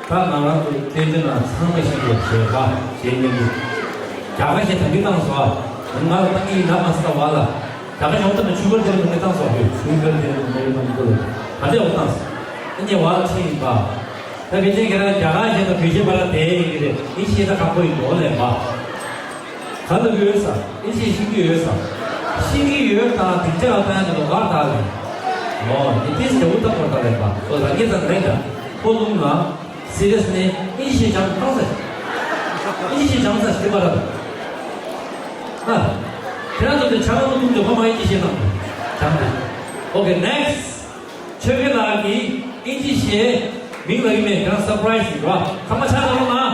ད་ང་རང་ཚོ་སྐད་འདོན་ན་ཚང་མ་ཤེས་པའི་བྱས་པ་བྱས་ཉན་གྱི། རྒྱ་གར་གཞས་ད་གིན་བཏང་སོང་ཨ། ང་ལ་ཏང་གི་ཡིན་ན་མ་སྲིད་བ་ལ། རྒྱ་གར་གཞས་འོང་ཐུབ་ན་ཆུ་བར་དེར་མི་ནི་བཏང་སོང་བོད་ཆུ་བར་དེར་མི་ནི་མ་ནི་ཀོ་ལ་ད་ལྟ་འོང་བཏང་སོང་། ཨ་ནི་བར་ཕྱིན་པ། ད་བེ་ཅན་ཁྱེད་རང་རྒྱ་གར་གཞས་དང་བོད་གཞས་བར་ལ་དེ་ཡིན་གྱི་རེད། ཨིན་ཤེས་ད་ཁག་པོ་ཡིན་འགྲོ་ལས་པ། ག་ལ་ཡོད་ས། ཨིན་ཤེས་ཤེས་ཀྱི་ཡོད་ས། ཤེས་ཀྱི་ཡོད་དང་སྡིངས་ཆ་ལ་བཏང་ཡ་དེ་ལོ་གར་དག་ལས། ཨོ་ནི་ཏིས་དེ་འུ་ཐག་པར་དག་ལས་པ། ཁོ་རང་གི་ཙམ་རེད་ད། ཁོ་ལུང་ལ། སི་རི་ཡས་ནས་ཨིན་ཤེས་སྦྱང་བཏང་ས། ཨིན་ཤེས་སྦྱང་ས་ཞིག་པ་ར། ཨ། ཁྱེད་རང་ཚོ་དེ་ཆ་ག་མོ་ཐུང་དེ་ཁོ་མ་ཨིན་ཤེས་སྦྱང་དང་། སྦྱང་དང་། ཨོ་ཁེ་ནེགསི། ཆོས་སྐྱིད་ལགས་ཀྱིས་ཨིན་ཇི་གཞས་མིང་ལ་ཡིན་མེད་ཀྱང་སར་པ་རའི་ཛི་ཡིན་རོ། ཚང་མ་ཕྱག་རྡོག་རོགས་གནང་།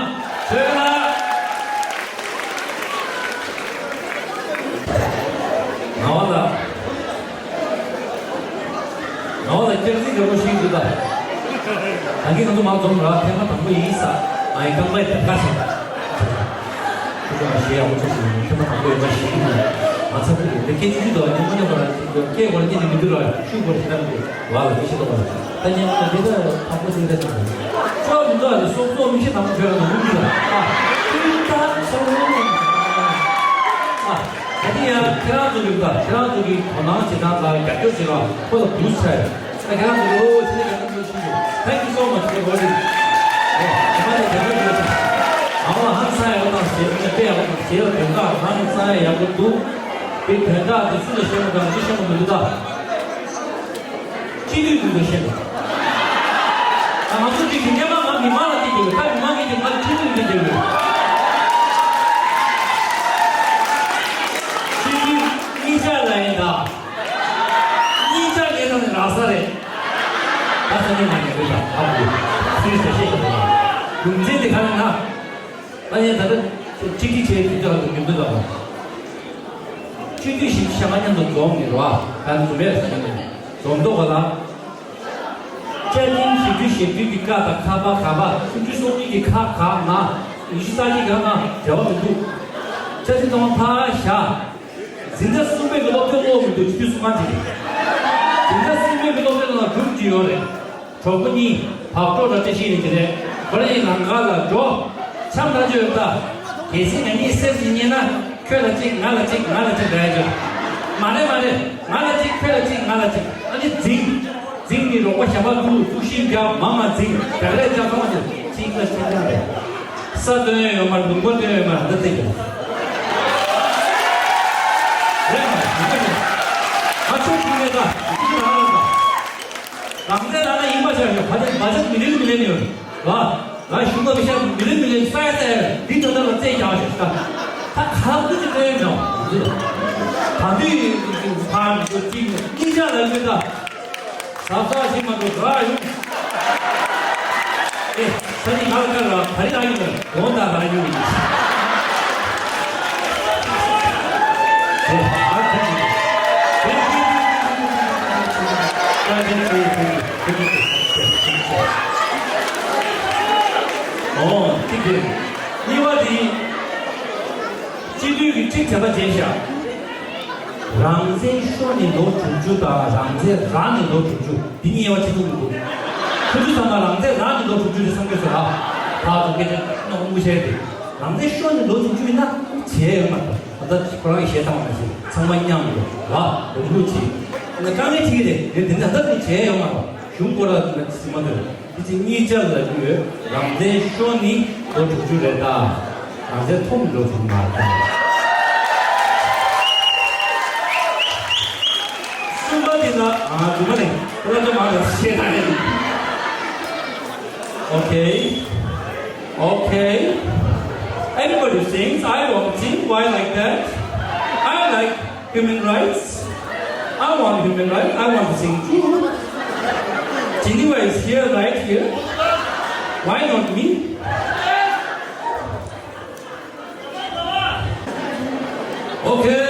ཆོས་སྐྱིད་ལགས། ང་བ་ལ། ང་བ་ལ་སྐྱག་རྫུན་འདྲ་པོ་ཞིག་འདུག་ད། ད་གིན་ང་ཚོ་མ་འཛོམས་ར་ཐེངས་མ་དང་པོ་ཡིན་ས། ང་ཡི་རྐང་པའི་དེབ་ཁ་ཞིག་ཁྱེད་ཚོ་ཞེ་ཡག་པོ་ཚོ་ཞིག་ཡིན། ཁྱེད་མ་དང་པོ་ཡོད་པ་ཞིག་ཡིན། ང་ཚ་པོ་ཡོད་དེ་སྐད་ཆ་ཅི་འདུག་ཉན་མ་ཉན་པ་ར་སྐད་སྐོར་སྐྱེས་ནས་མི་འདུག་ར་ཤུགས་སྐོར་ཞིག་ན་མི་འདུག་བ་ལ་མི་ཤེས་ཏོ་བ་ལ་ད་ཉན་མ་དེ་ལ་དང་པོ་ཅིག་ལ་ཅང་ཅོག་མི་འདུག་ཨ་ནི་སོག་སོག་མི་ཤེས་དང་པོ་བྱོས་ལ་ནང་མི་འདུག་ཨ་ཏུན་ཏན་སོག་སོག་ཨ་ད་དེ་ཡང་ཁྱེད་རང་ཚོ་གི་ད་ཁྱེད་རང་ཚོ་གི་དོ་སྣང་བྱེད་སྟངས་དང་རྒྱབ་སྐྱོར་བྱེད་སྟངས་ཁོ་ལ་བུ་ཚ་ཡོད་ད་ཁྱེད་རང་ཚོ་གི་ཨོ་ཚེ་ནས་རྒྱབ་སྐྱོར། Thank you so much for watching. ཨོ། ང་ལ་དེ་འདྲ་ཡོད་ཙང་། ང་ལ་ཧང་སང་ཡག་པོ་དང་ཞེ་དཔེ་ཡག་པོ་དང་ཞེ་ལ་དོན་དག་ཧང་སང་ཡག་པོ་འདུག་དེ་དོན་དག་དེ་སུ་ལ་བཤད་དགོས་དང་ཅི་བཤད་དགོས་མི་འདུག་ད། སྤྱི་འཐུས་ཀུན་ཏུ་བཤད་དགོས། ང་ཚོ་གཅིག་གིས་སྔོན་མ་ང་མི་མང་ལ་བལྟས་ཡོད། ད་མི་མང་གིས་ཀྱང་ང་སྤྱི་འཐུས་ཀུན་ཏུ་བལྟས་ཡོད། སྤྱི་འཐུས་གཉིས་ཆ་ལ་ཡིན་ད། གཉིས་ཆ་ལས་ཀ་ནི་རག་ས་རེད། ད་ས་ནས་མ་ཉེ་བའི་ད་ཧ་གོ། སུས་ཟེར་ཤེས་ཀྱི་མ་རེད། རྒྱུ་མཚན་དེ་ག་རེ་ན། ད་ཡིན་ད་ལྟ་ཁྲིག་ཁྲིག་བྱས་དུས་ད་ལྟ་རྒྱུ་མཚན་ད་བ། ཆུ་དུས་བཞི་བཅུ་ཞག་མ་མཉམ་དུ་འཛོམས་ནས་རོ། ད་འཛོམས་ཡས་ཟེར་ནས་འཛོམས་མདོག་ག་ལ། བཅའ་ཁྲིམས་བཞི་བཅུ་ཞེ་བདུན་གྱི་ཀ་དང་ཁ་པ་ག་པ་སུམ་ཅུ་སོ་གཉིས་ཀྱི་ཁ་ག་ང་ཉི་ཤུ་རྩ་གཅིག་ག་ང་འབྲེལ་བ་མི་འདུག་བཅའ་ཁྲིམས་ཚང་མ་ཕར་བཞག་འཛིན་གྲྭ་གསུམ་པའི་གི་སློབ་ཚན་ཀློག་མི་འདུག་ཆུ་སུ་མ་འདི་རེད། འཛིན་གྲྭ་གསུམ་པའི་གི་སློབ་ཚན་ནང་གྲུབ་ཀྱི་ཡོད་རེད། གྲོགས་པོ་གཉིས་བག་གྲོ་ར་བཀྲ་ཤིས་རེད་ཀྱི་རེད། ཁོ་ར་ཡིན་ནང་ཁ་ལ་འགྲོ། འཆམ་ཐག་ཆོད་ད། གལ་སྲིད་ང་གཉིས་སེམས་ཀྱི་རྙེད་ན་ཁྱོད་ལ་གཅིག་ང་ལ་གཅིག་ང་ལ་གཅིག་རེད་ཅོ། མ་རེད་མ་རེད། ང་ལ་གཅིག་ཁྱོད་ལ་གཅིག་ང་ལ་གཅིག་ཨ་ནི་འཛིང་། འཛིང་ནི་རོགས་པ་ཞབས་པ་འདུག་ཐུགས་ཤིག་རྒྱག་མང་མ་འཛིང་རྒྱག་རེད་ཅང་ཚང་མ་ཅོ་གཅིག་ལ་གཅིག་ཀྱང་རེད། ས་དོན་ཡོད་མ་རེད། ལུང་པ་དོན་ཡོད་མ་རེད། ད་ཚིག་རེད་མ་རེད། ཡིན་པ་ཞིག་ང་ཚོ་གཅིག་རེད་ད་གཅིག་རང་རེད་ད། རང་བཙན་རང་ན་ཡིན་པ་ཆགས་ཡོད། ཕ་ཆེན་མ་ཆེན་མི་ལེན་མི་ལེན་ཡོད་ལ། ང་གཞུང་ལ་མི་ཤར་མི་ལེན་མི་ལེན་ས་ཡ་ས་ཡ་འདི་ད་ལྟ་ལ་རྩེད་རྒྱག་ཞིག་ད། ད་ག་ཀུ་ཅི་ལྟོས་མྱོང་། ད་འདི་ཕར་འགྲོ་གཅིག་གཉིས་ཆ་ལ་ཡོད་ད། ཟབ་ཟབ་ཞིག་མ་འགྲོ་ག་ཡོང་། ཨེ། ས་ནི་ང་ལ་ཀར་ལ་ག་རེ་ལ་ཡོད་ན་དགོང་དག་ལ་ཡོད་ཡིན། ཨེ། ཨ་ཁ་ཅིག་ཨོ། གཅིག་དེ། གཉིས་པ་དེ། སྤྱི་འཐུས་ཀྱི་གཅིག་དྲན་པ་བརྗེད་བཞག་རང་བཙན་ཤོར་ནས་ལོ་དྲུག་ཅུ་དང་རང་བཙན་རག་ནས་ལོ་དྲུག་ཅུ་འདི་གཉིས་དབྱེ་བ་ཕྱེ་ཐུབ་མི་འདུག་ཁོ་ཚོ་ཚང་མ་རང་བཙན་རག་ནས་ལོ་དྲུག་ཅུ་རེད་བསམ་གྱི་ཚོད་ལ། ད་དུང་སྐད་ཆ་ནོར་མུ་བཤད་དེ། རང་བཙན་ཤོར་ནས་ལོ་དྲུག་ཅུ་ཡིན་ན་བྱས་ཡོད་མ་རེད། ད་ལྟ་ཁོ་རང་གི་བཤད་སྟངས་མ་ཤེས་ཚང་མ་མཉམ་དུ་ལ་ལོ་ལུགས་ཀྱིས་དཀའ་ངལ་འཕྲད་ཀྱི་རེད། དེ་འདི་ད་ལྟ་དུ་བྱས་ཡོད་མ་རེད། གཞུང་སྐོར་ལ་ཟིན་མ་ཐུབ། དེ་ཚེ་གཉིས་ཆར་ལ་རྒྱུ་ཡོད། རང་བཙན་ཤོར་ནི་ལོ་དྲུག་ཅུ་རེད་ད། རང་བཙན་ཐོབ་ནི་ལོ་དྲུག་ཅུ་མ་རེད་ད། གསུམ་པ་དེ་ལ་ཨ་དུ་མ་ནི་བླ་ཆོ་མ་རེད་ཤེས་ད་རེད། Okay. Okay. Everybody sings. I want to sing. Why like that? I like human rights. I want human rights. I want to sing too. Geneva is here, right here. Why not me? Okay.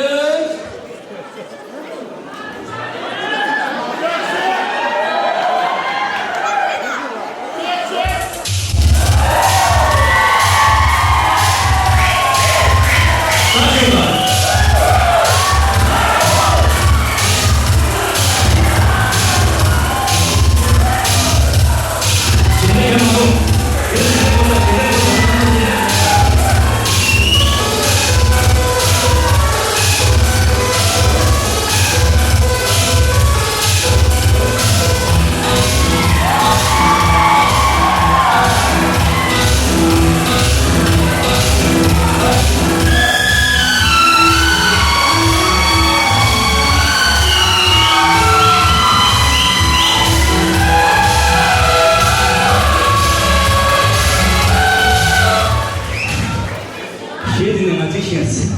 གཞས་འདི་ནས་ང་གཅིག་ཤེས་སྲིད།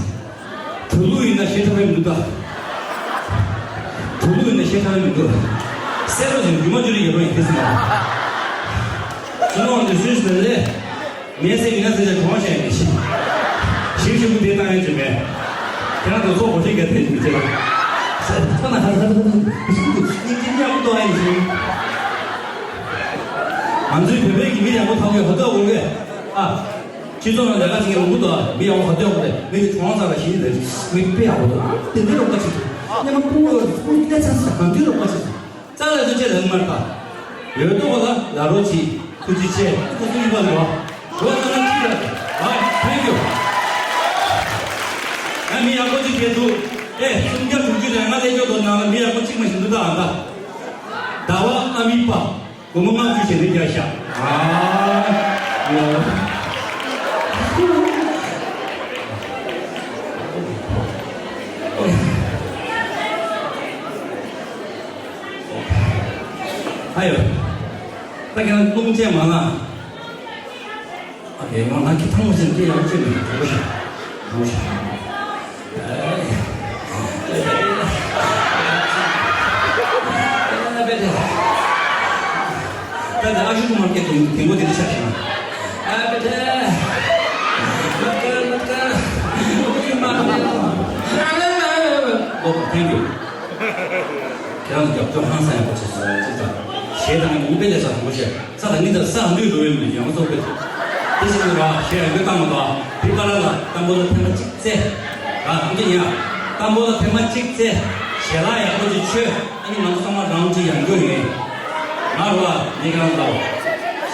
དུག་ལུག་ཡིན་ན་གཞས་འཁྲབ་ཡ་མི་འདུག་ད། དུག་ལུག་ཡིན་ན་གཞས་འཁྲབ་ཡ་མི་འདུག་སེ་རོ་ཞིག་རྒྱུ་མ་བཅུ་རེ་ཡོད་པ་ཡིན་ཁེ་སི་མ། ཚུར་འོང་དུས་སུས་ཟེར་ལེ། མེད་ཟེར་མི་ན་ཟེར་ལེ་གྲོང་ཤ་ཡིན་ཞིག་ཞིབ་ཞིབ་པོ་དེ་བཏང་ཡ་ཅི་མེད། ཁྱེད་རང་ཚོ་ཚོགས་གོ་ཤེས་ག་དེ་ཡིན་ཅི་ལ། ཁོ་ན་ཧ་ཧ་ཧ་ཧ་ཧ་ཤིན་ཏུ་སྙིང་རྗེ་ཡག་པོ་གཏོང་ཡ་ཡིན་ཞིག་ང་ཚོའི་བོད་པའི་གི་མི་ཡག་པོ་ཐོག་གི་ཧོ་ཏོ་གོ་གི་ཨ། སྤྱི་ཚོགས་ནང་ལས་ཀ་བྱེད་མཁན་མང་པོ་འདུག་མི་ཡག་པོ་ག་ཚོད་ཡོད་རེད། མི་དེ་གྲོང་ཚང་ལ་ཞིག་ཡིན་རེད། མི་དཔེ་ཡག་པོ་འདུག་དེ་འདྲའི་རོགས་པ་ཅིག་འདུག་སྙེ་མ་ཕུང་བོ་ཕུང་སྐད་ཆ་ཟེར་གང་དུས་རོགས་པ་ཅིག་འདུག་རྩ་ལ་ཚུ་ཆེ་ལ་མར་པ་ཡོད་དོ་ག་ལ་ལ་རོ་ཅིག་ཐུགས་རྗེ་ཆེ་ཁོ་ཚོ་ཡིན་པ་ལ་རོ་ལ་ན་ཅི་ལ་ཨ་ཐེང་ཡོ། ང་མི་ཡག་པོ་ཅིག་གས་འདུག་ཨེ་སུམ་བརྒྱ་དྲུག་ཅུ་རེད། ང་ལས་ཀྱོ་དོ་ནང་ལ་མི་ཡག་པོ་ཅིག་མ་ཞིག་འདུག་ད་ཨ་ད་ཟླ་བ་ཨ་མི་པ། སྒོར་མོ་ལྔ་བཅུ་བྱས་ནས་བརྒྱབ་ཤག་ཨ། ཨ་ཡོ། ད་ཁྱེད་རང་རླུང་ཅན་མ་ལངས། ཨ་ཀེ་ང་ང་ཁྱི་ཐང་མོ་ཅན་དེ་ཡང་ཅི་མི་འདུག་ཞག་འདུག་ཞག Thank you. ཁྱེད་རང་ཚོ་རྒྱབ་སྐྱོར་ཧང་སང་ཡག་པོ་བྱས་སོང་། ཅི་ཙམ་གཞས་དང་ཡིན་པའི་ལས་ས་དང་པོ་བཤད། ས་དང་གཉིས་དང་ས་འདུས་འགྲོ་བའི་མི་ཡོང་སོགས་པའི་དེ་བཞིན་དུ་ར་གཞས་ཡང་སྒོས་བཏང་མ་ཐག་དེ་པ་ལ་ལ་དང་པོ་ལ་ཐེངས་མ་གཅིག་བཙལ། ར་ཨང་ཀི་ཡིན་ཡ། དང་པོ་ལ་ཐེངས་མ་གཅིག་བཙལ། ཞལ་ལག་ཡག་པོ་ཅིག་མཆོད། ཨ་ནི་ང་ཚོ་ཚང་མ་རང་ཅིག་ཡང་སྐྱོ་ཡིན། ང་རོ་ཨ་ནི་གང་ལའོ།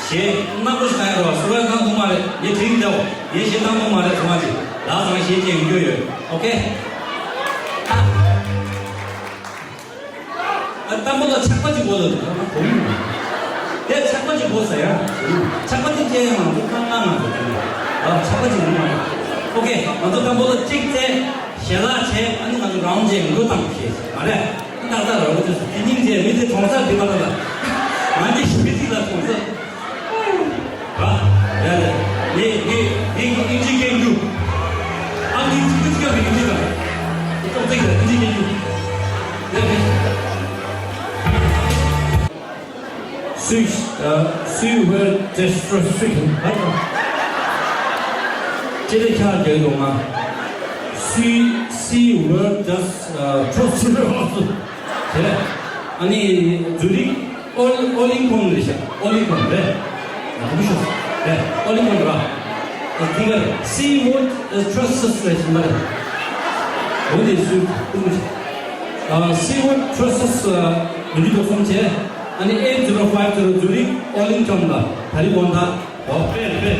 གཞས་རྣམ་པོ་ཞིག་བཏང་ཡ་རོ་ཨ་སུ་ར་བཏང་ཐུབ་མ་རེད། ངས་དྲིན་འདའོ། ངས་གཞས་བཏང་ཐུབ་མ་རེད། ཚང་མ་ཅིག་ལ་ཚང་གཞས་ཅིག་ཡང་སྐྱོ་ཡོད། ཨོ་ཁེ། ཨ་དང་པོ་ལ་ཆག་པ་ཅིག་གོ་ལ་འདུག་ན་གོ་མི་འདུག་དེ་ཆག་པ་ཅིག་གོ་ཟེར་ཡ། ཆག་པ་ཅིག་སྐྱེ་ཡ་མང་པོ་ཁང་ཁང་ང་འདུག་དེ་ནི་ཨ་ཆག་པ་ཅིག་མི་མང་། ཨོ་ཁེ། ང་ཚོ་དང་པོ་ལ་གཅིག་བཙལ། ཞལ་ལག་བྱས། ཨ་ནི་ང་ཚོ་རང་བྱས་འགོ་བཏང་ཤེས་མ་རེད། ཏག་ཏག་ར་འོ་དེ་སུ་དེ་སྙིང་རྗེ་མི་དེ་གྲོང་གསེབ་དེ་པ་ལ་ལ་ང་འདི་ཞི་བདེ་ལ་གྲོང་གསེབ། ར། ཡ་ཡ། ངས་ངས་ངས་ཨིན་ཇི་སྐད་འགྲོ། ཨ་ནི་ཅི་ཅི་ཅི་ཀ་ཨིན་ཇི་ཀ་ཏོག་ཙེ་ཀ་ཨིན་ཇི་སྐད་འགྲོ། ཡ་ཡ། སུས་ཨ་སུས་ཝེར་ཌི་སི་ཊྲོ་སི་ཧ་ཅང་ཅི་ལས་ཁྱག་རྒྱག་ཡོང་ང་། སུས་སུས་ཝེར་ཌི་སི་ཊྲོ་སི་ཧ་ཅང་དེ་ཨ་ནི་ཛུ་རིག་ཨོ་ཨོ་ལིང་ཁོང་རེད་ཤག་ཨོ་ལིང་ཁོང་རེད། ཨ་ཁུ་ཤོ་རེད། ཨོ་ལིང་ཁོང་ར། ཨ་ཁུ་ག་སི་ཝུཌ་ཊྲོ་སི་རེད་ཤག་མ་རེད། འོ་དེ་སུ་ཁུ་མི་ཤག་ཨ་སི་ཝུཌ་ཊྲོ་སི་ཨ་ལུ་གུ་ཐོག་སོང་བྱས། ཨ་ནི་ཨེ་ཊི་ཛི་རོ་ཕའིབ་ཛི་རོ་ཛུ་རིག་ཨོ་ལིང་ཁོང་ལ་ད་རིང་དགོང་དག་ཨོ་དཔེ་དཔེ།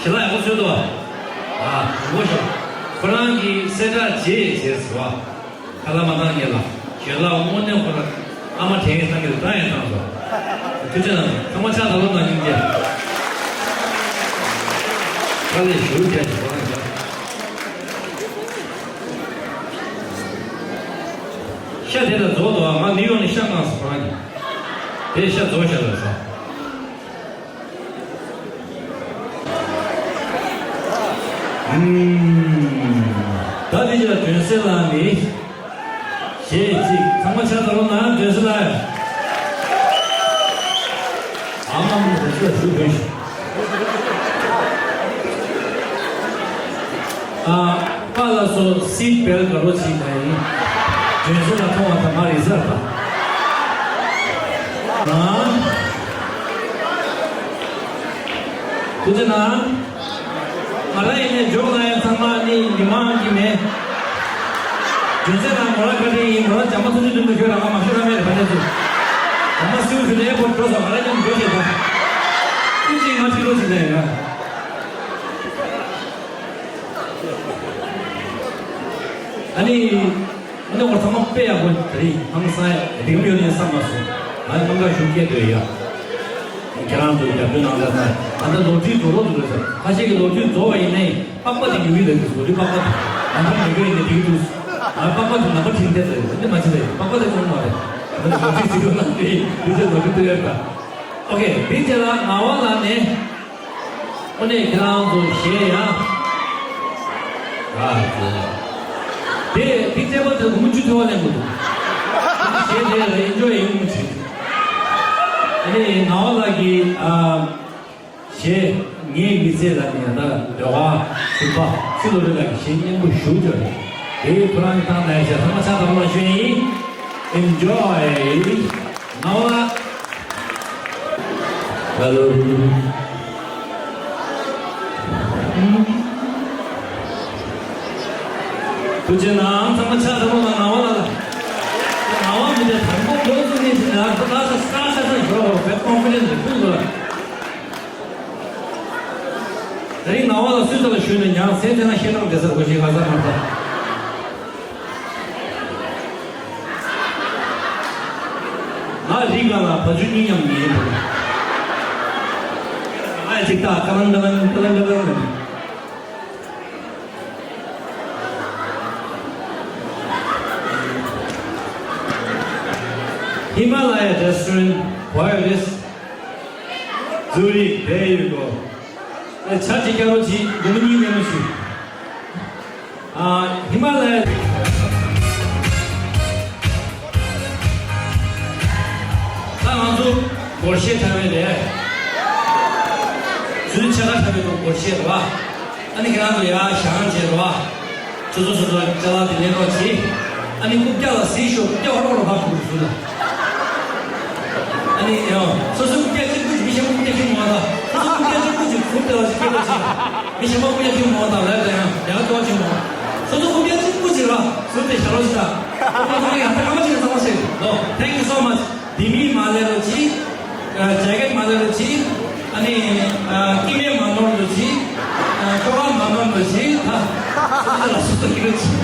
ཞལ་ལག་ཡག་པོ་བཟོས་འདུག་ཨ། ཨ་དང་པོ་ཞིག་ཁོ་རང་གི་གསལ་བསྒྲགས་རྗེས་ཟེར་སོང་བ། ཁ་ལག་མ་བཏང་ཉེ་ལ། ཞལ་ལག་དངོས་གནས་ཁོ་རང་ཨ་མ་དྲན་ཡས་ཐང་གི་བཏང་ཡས་བཏང་སོང་། ཐུགས་རྗེ་གནང་། ཚང་མ་ཕྱག་དང་པོ་གནང་། སྙིང་རྗེ། དཀའ་ལས་ཞེ་པོ་རྒྱག་བཞག་པ་ལ་ཡ། ཤ་དེ་ལ་རྫོགས་འདུག་ཨ། ང་ནིའུ་ཡོག་ནས་ཤ་མངགས་སོང་ཁོ་རང་གིས། དེ་ཤ་རྫོགས་བཞག་ལབ་སོང་། ཨུམ། ད་དེ་ཅིག་ལ་དོན་གསལ་ལ་ནི། ཞེས་གཅིག་ཚང་མ་ཕྱག་དང་པོ་གནང་། དོན་གསལ་ལ། ཨ་མ་མོ་དོན་གསལ་ལ་ཞུ་དགོས་ཤིག་ཨ། པཱ་ལགས་སོ་སིད་བེལ་དགའ་རོགས་བྱེད་ད་ཡིན། དོན་གསལ་ལ་མཐོང་བ་དང་མ་རེད་ཟེར་པ། ཨ། ཐུགས་རྗེ་གནང་། ང་རང་ཡིན་ནའི་འཇོག་ལ་ཡང་ཚང་མ་ནི་མི་མང་གི་མེད། རྒྱུ་མཚན་ལ་མོ་རང་བཀའ་དྲིན་ཡིན། མོ་རང་བྱམས་པ་ཚོགས་ཆུང་མདུན་དུ་ཁྱོད་རང་ང་མ་ཤོད་ར་མེད་རེད་པ་ནས་ཚུ། བྱམས་པ་སིའུ་ཞུ་ནས་ཨེ་པོར་འགྲོ་སོང་། ང་རང་མཉམ་འགྲོ་བྱེད་དང་། ཀུན་གྱིས་ང་ཁྲིད་རོགས་བྱེད་ནས་ཡོད། ཨ་ནི། ཨ་ནི་འོ་ཚང་མ་དཔེ་ཡག་པོ་དེ་རིང་ཧང་སང་ཡ་རིག་གམ་ཡོད་ནས་བསམ་མ་སོང་། ང་ནི་སྣང་ག་ཞུ་སྐད་འདོད་ཡ། ཁྱེད་རང་ཚོ་རྒྱབ་སྐྱོར་གནང་ད་ས་ད་ལྟ་ལོ་རྒྱུས་རྫོགས་རོགས་ཚོ་རེད་ས། ཁ་ཤས་ཀྱི་ལོ་རྒྱུས་རྫོགས་པ་ཡིན་ནའི་པགས་པ་དེ་ཉོ་གི་ལབ་ཀྱི་ལོ་རྒྱུས་པགས་པ་དེ་ནམ་པ་མེད་གི་ཡིན་ནའི་དེ་གི་འདུག་ང་པགས་པ་དེ་ནམ་པ་དྲིན་དེ་ལ་ཡོད་འདི་མ་བྱེད་ལ་ཡོད། པགས་པ་དེ་ཚོང་མ་རེད། ང་ཚོ་ལོ་རྒྱུས་ཟིག་ཡོད་ན་དེ་དུས་ཚོད་ལོ་རྒྱུས་དེ་ཡོད་ད། ཨོ་ཁེ། དེ་རྗེས་ལ་ངག་དབང་ལགས་ནས། དངོས་གནས་ཁྱེད་རང་ཚོ་གཞས་ཡང་། ཨ་ཙི། དེ་དེ་རྩེ་པ་དེ་མུ་མཐུད་ཐུབ་པ་ལེན་དགོས་འདུག་གཞས་དེ་ལ་ཨེན་ཇོ་ཡིན་མུ་མཐུད། དེ་ནས་ངག་དབང་ལགས་ཀྱིས་ཨ། གཞས་ངའི་མི་ཚེ་ལ་ནི་ཡང་ད་ཟློས་གར་ཞུགས་པ་ཚེ་ལོ་རི་ལགས་ཀྱི་གཞས་སྙན་པོ་ཞེ་པོ་ཅིག་རེད། དེ་ཁོ་རང་གི་བཏང་གནང་ཡ་ཞིག་ཚང་མ་ཕྱག་དང་པོ་ལ་ཞུ་ཡིན། ཨེན་ཇོ་ཡི། ངག་དབང་། ཧེ་ལོ། ཐུགས་རྗེ་གནང་། ཚང་མ་ཕྱག་དང་པོ་གནང་། ངག་དབང་ལགས་ལ། ངག་དབང་མི་དེ་དང་པོ་འགོ་བཙུགས་ནས་ཟིན་ན་ཁོ་ད་ས་ས་ས་ས་ཞོག་བེ་ཀོན་ཕི་ཌེན་སི་ཕུལ་དགོས་ལ། དེ་རིང་ངག་དབང་ལགས་སུའི་རྩ་ལ་ཞུས་ནས་མྱང་སེམས་ཚེ་ན་ཤེས་རབ་འདྲེ་སར་གོ་ཞིག་ག་ས་མ་ཐག་ང་རིག་ག་ལ་བ་ཇུ་སྙིང་ཉམས་ངེས་ཡིན། ཨ་ཅིག་ཏག་ཀ་ལང་ཀ་ལང་ཀ་ལང་ཀ་ལང་ལ། ཧི་མ་ལ་ཡ་རེ་སི་ཊོ་རན་བོ་ཡ་རེ་སི། ཛུ་རིག་བལ་ཡུལ་གོ། ཨ་ཆ་ཅིག་སྐྱ་རོ་ཅིག་འགུམ་གཉིས་ནས་མ་ཞུ། ཨ། ཧི་མ་ལ་ཡ། ད་ང་ཚོ་སྒོར་གཞས་འཁྲབ་པ་རེད། ཚུན་ཆད་ལ་འཁྲབ་པའི་སྒོར་གཞས་རེད་བ། ཨ་ནི་ཁྱེད་རང་ཚོ་ཡར་བཞེངས་བྱས་རེད་བ། སོ་སོ་སོ་སོ་ཅ་ལག་དེ་ལེན་རོགས་གྱིས། ཨ་ནི་རྐུབ་བཀྱག་ལ་གཟིགས་ཤོག་རྐུབ་བཀྱག་ཧོར་ཧོར་ལ་ཕར་འགྲོ་གི་འདུག་ཨ་ནི་ཡང་སོ་སོ་རྐུབ་བཀྱག་གཅིག་པུ་ཅིག་མི་གཞན་པ་རྐུབ་བཀྱག་ཁྱེར་མ་འོང་ད། སོ་སོ་རྐུབ་བཀྱག་གཅིག་པུ་ཅིག་ཟུར་དེ་ལ་ཅིག་སྐྱེལ་རོགས་གྱིས། མི་གཞན་པ་རྐུབ་བཀྱག་ཁྱེར་མ་འོང་ད་ལབ་ད་ཡང་ཡང་ཏོག་ཅིག་མ་འོང་། སོ་སོ་རྐུབ་བཀྱག་གཅིག་པུ་ཅིག་ར་ཟུར་དེ་བཞག་རོགས་གྱིས་ད། ཁོ་ཚོ་ཡང་ད་སྐར་མ་གཅིག་ནས་གཙང་མ་བྱེད་ལོ། Thank you so much. ལྡེ་མིག་མ་ལེ་རོ་ཅིག་ཨ། ཇེ་ཀེ་ཊི་མ་ལེ་རོ་ཅིག་ཨ་ནི། ཨ། སྐྱེ་དམན་མ་ནོར་རོ་ཅིག་ཨ། ཁྱོ་ག་མ་ནོར་རོ་ཅིག་ད། སོ་སོ་ལ་སོ་སོ་གི་རོ་ཅིག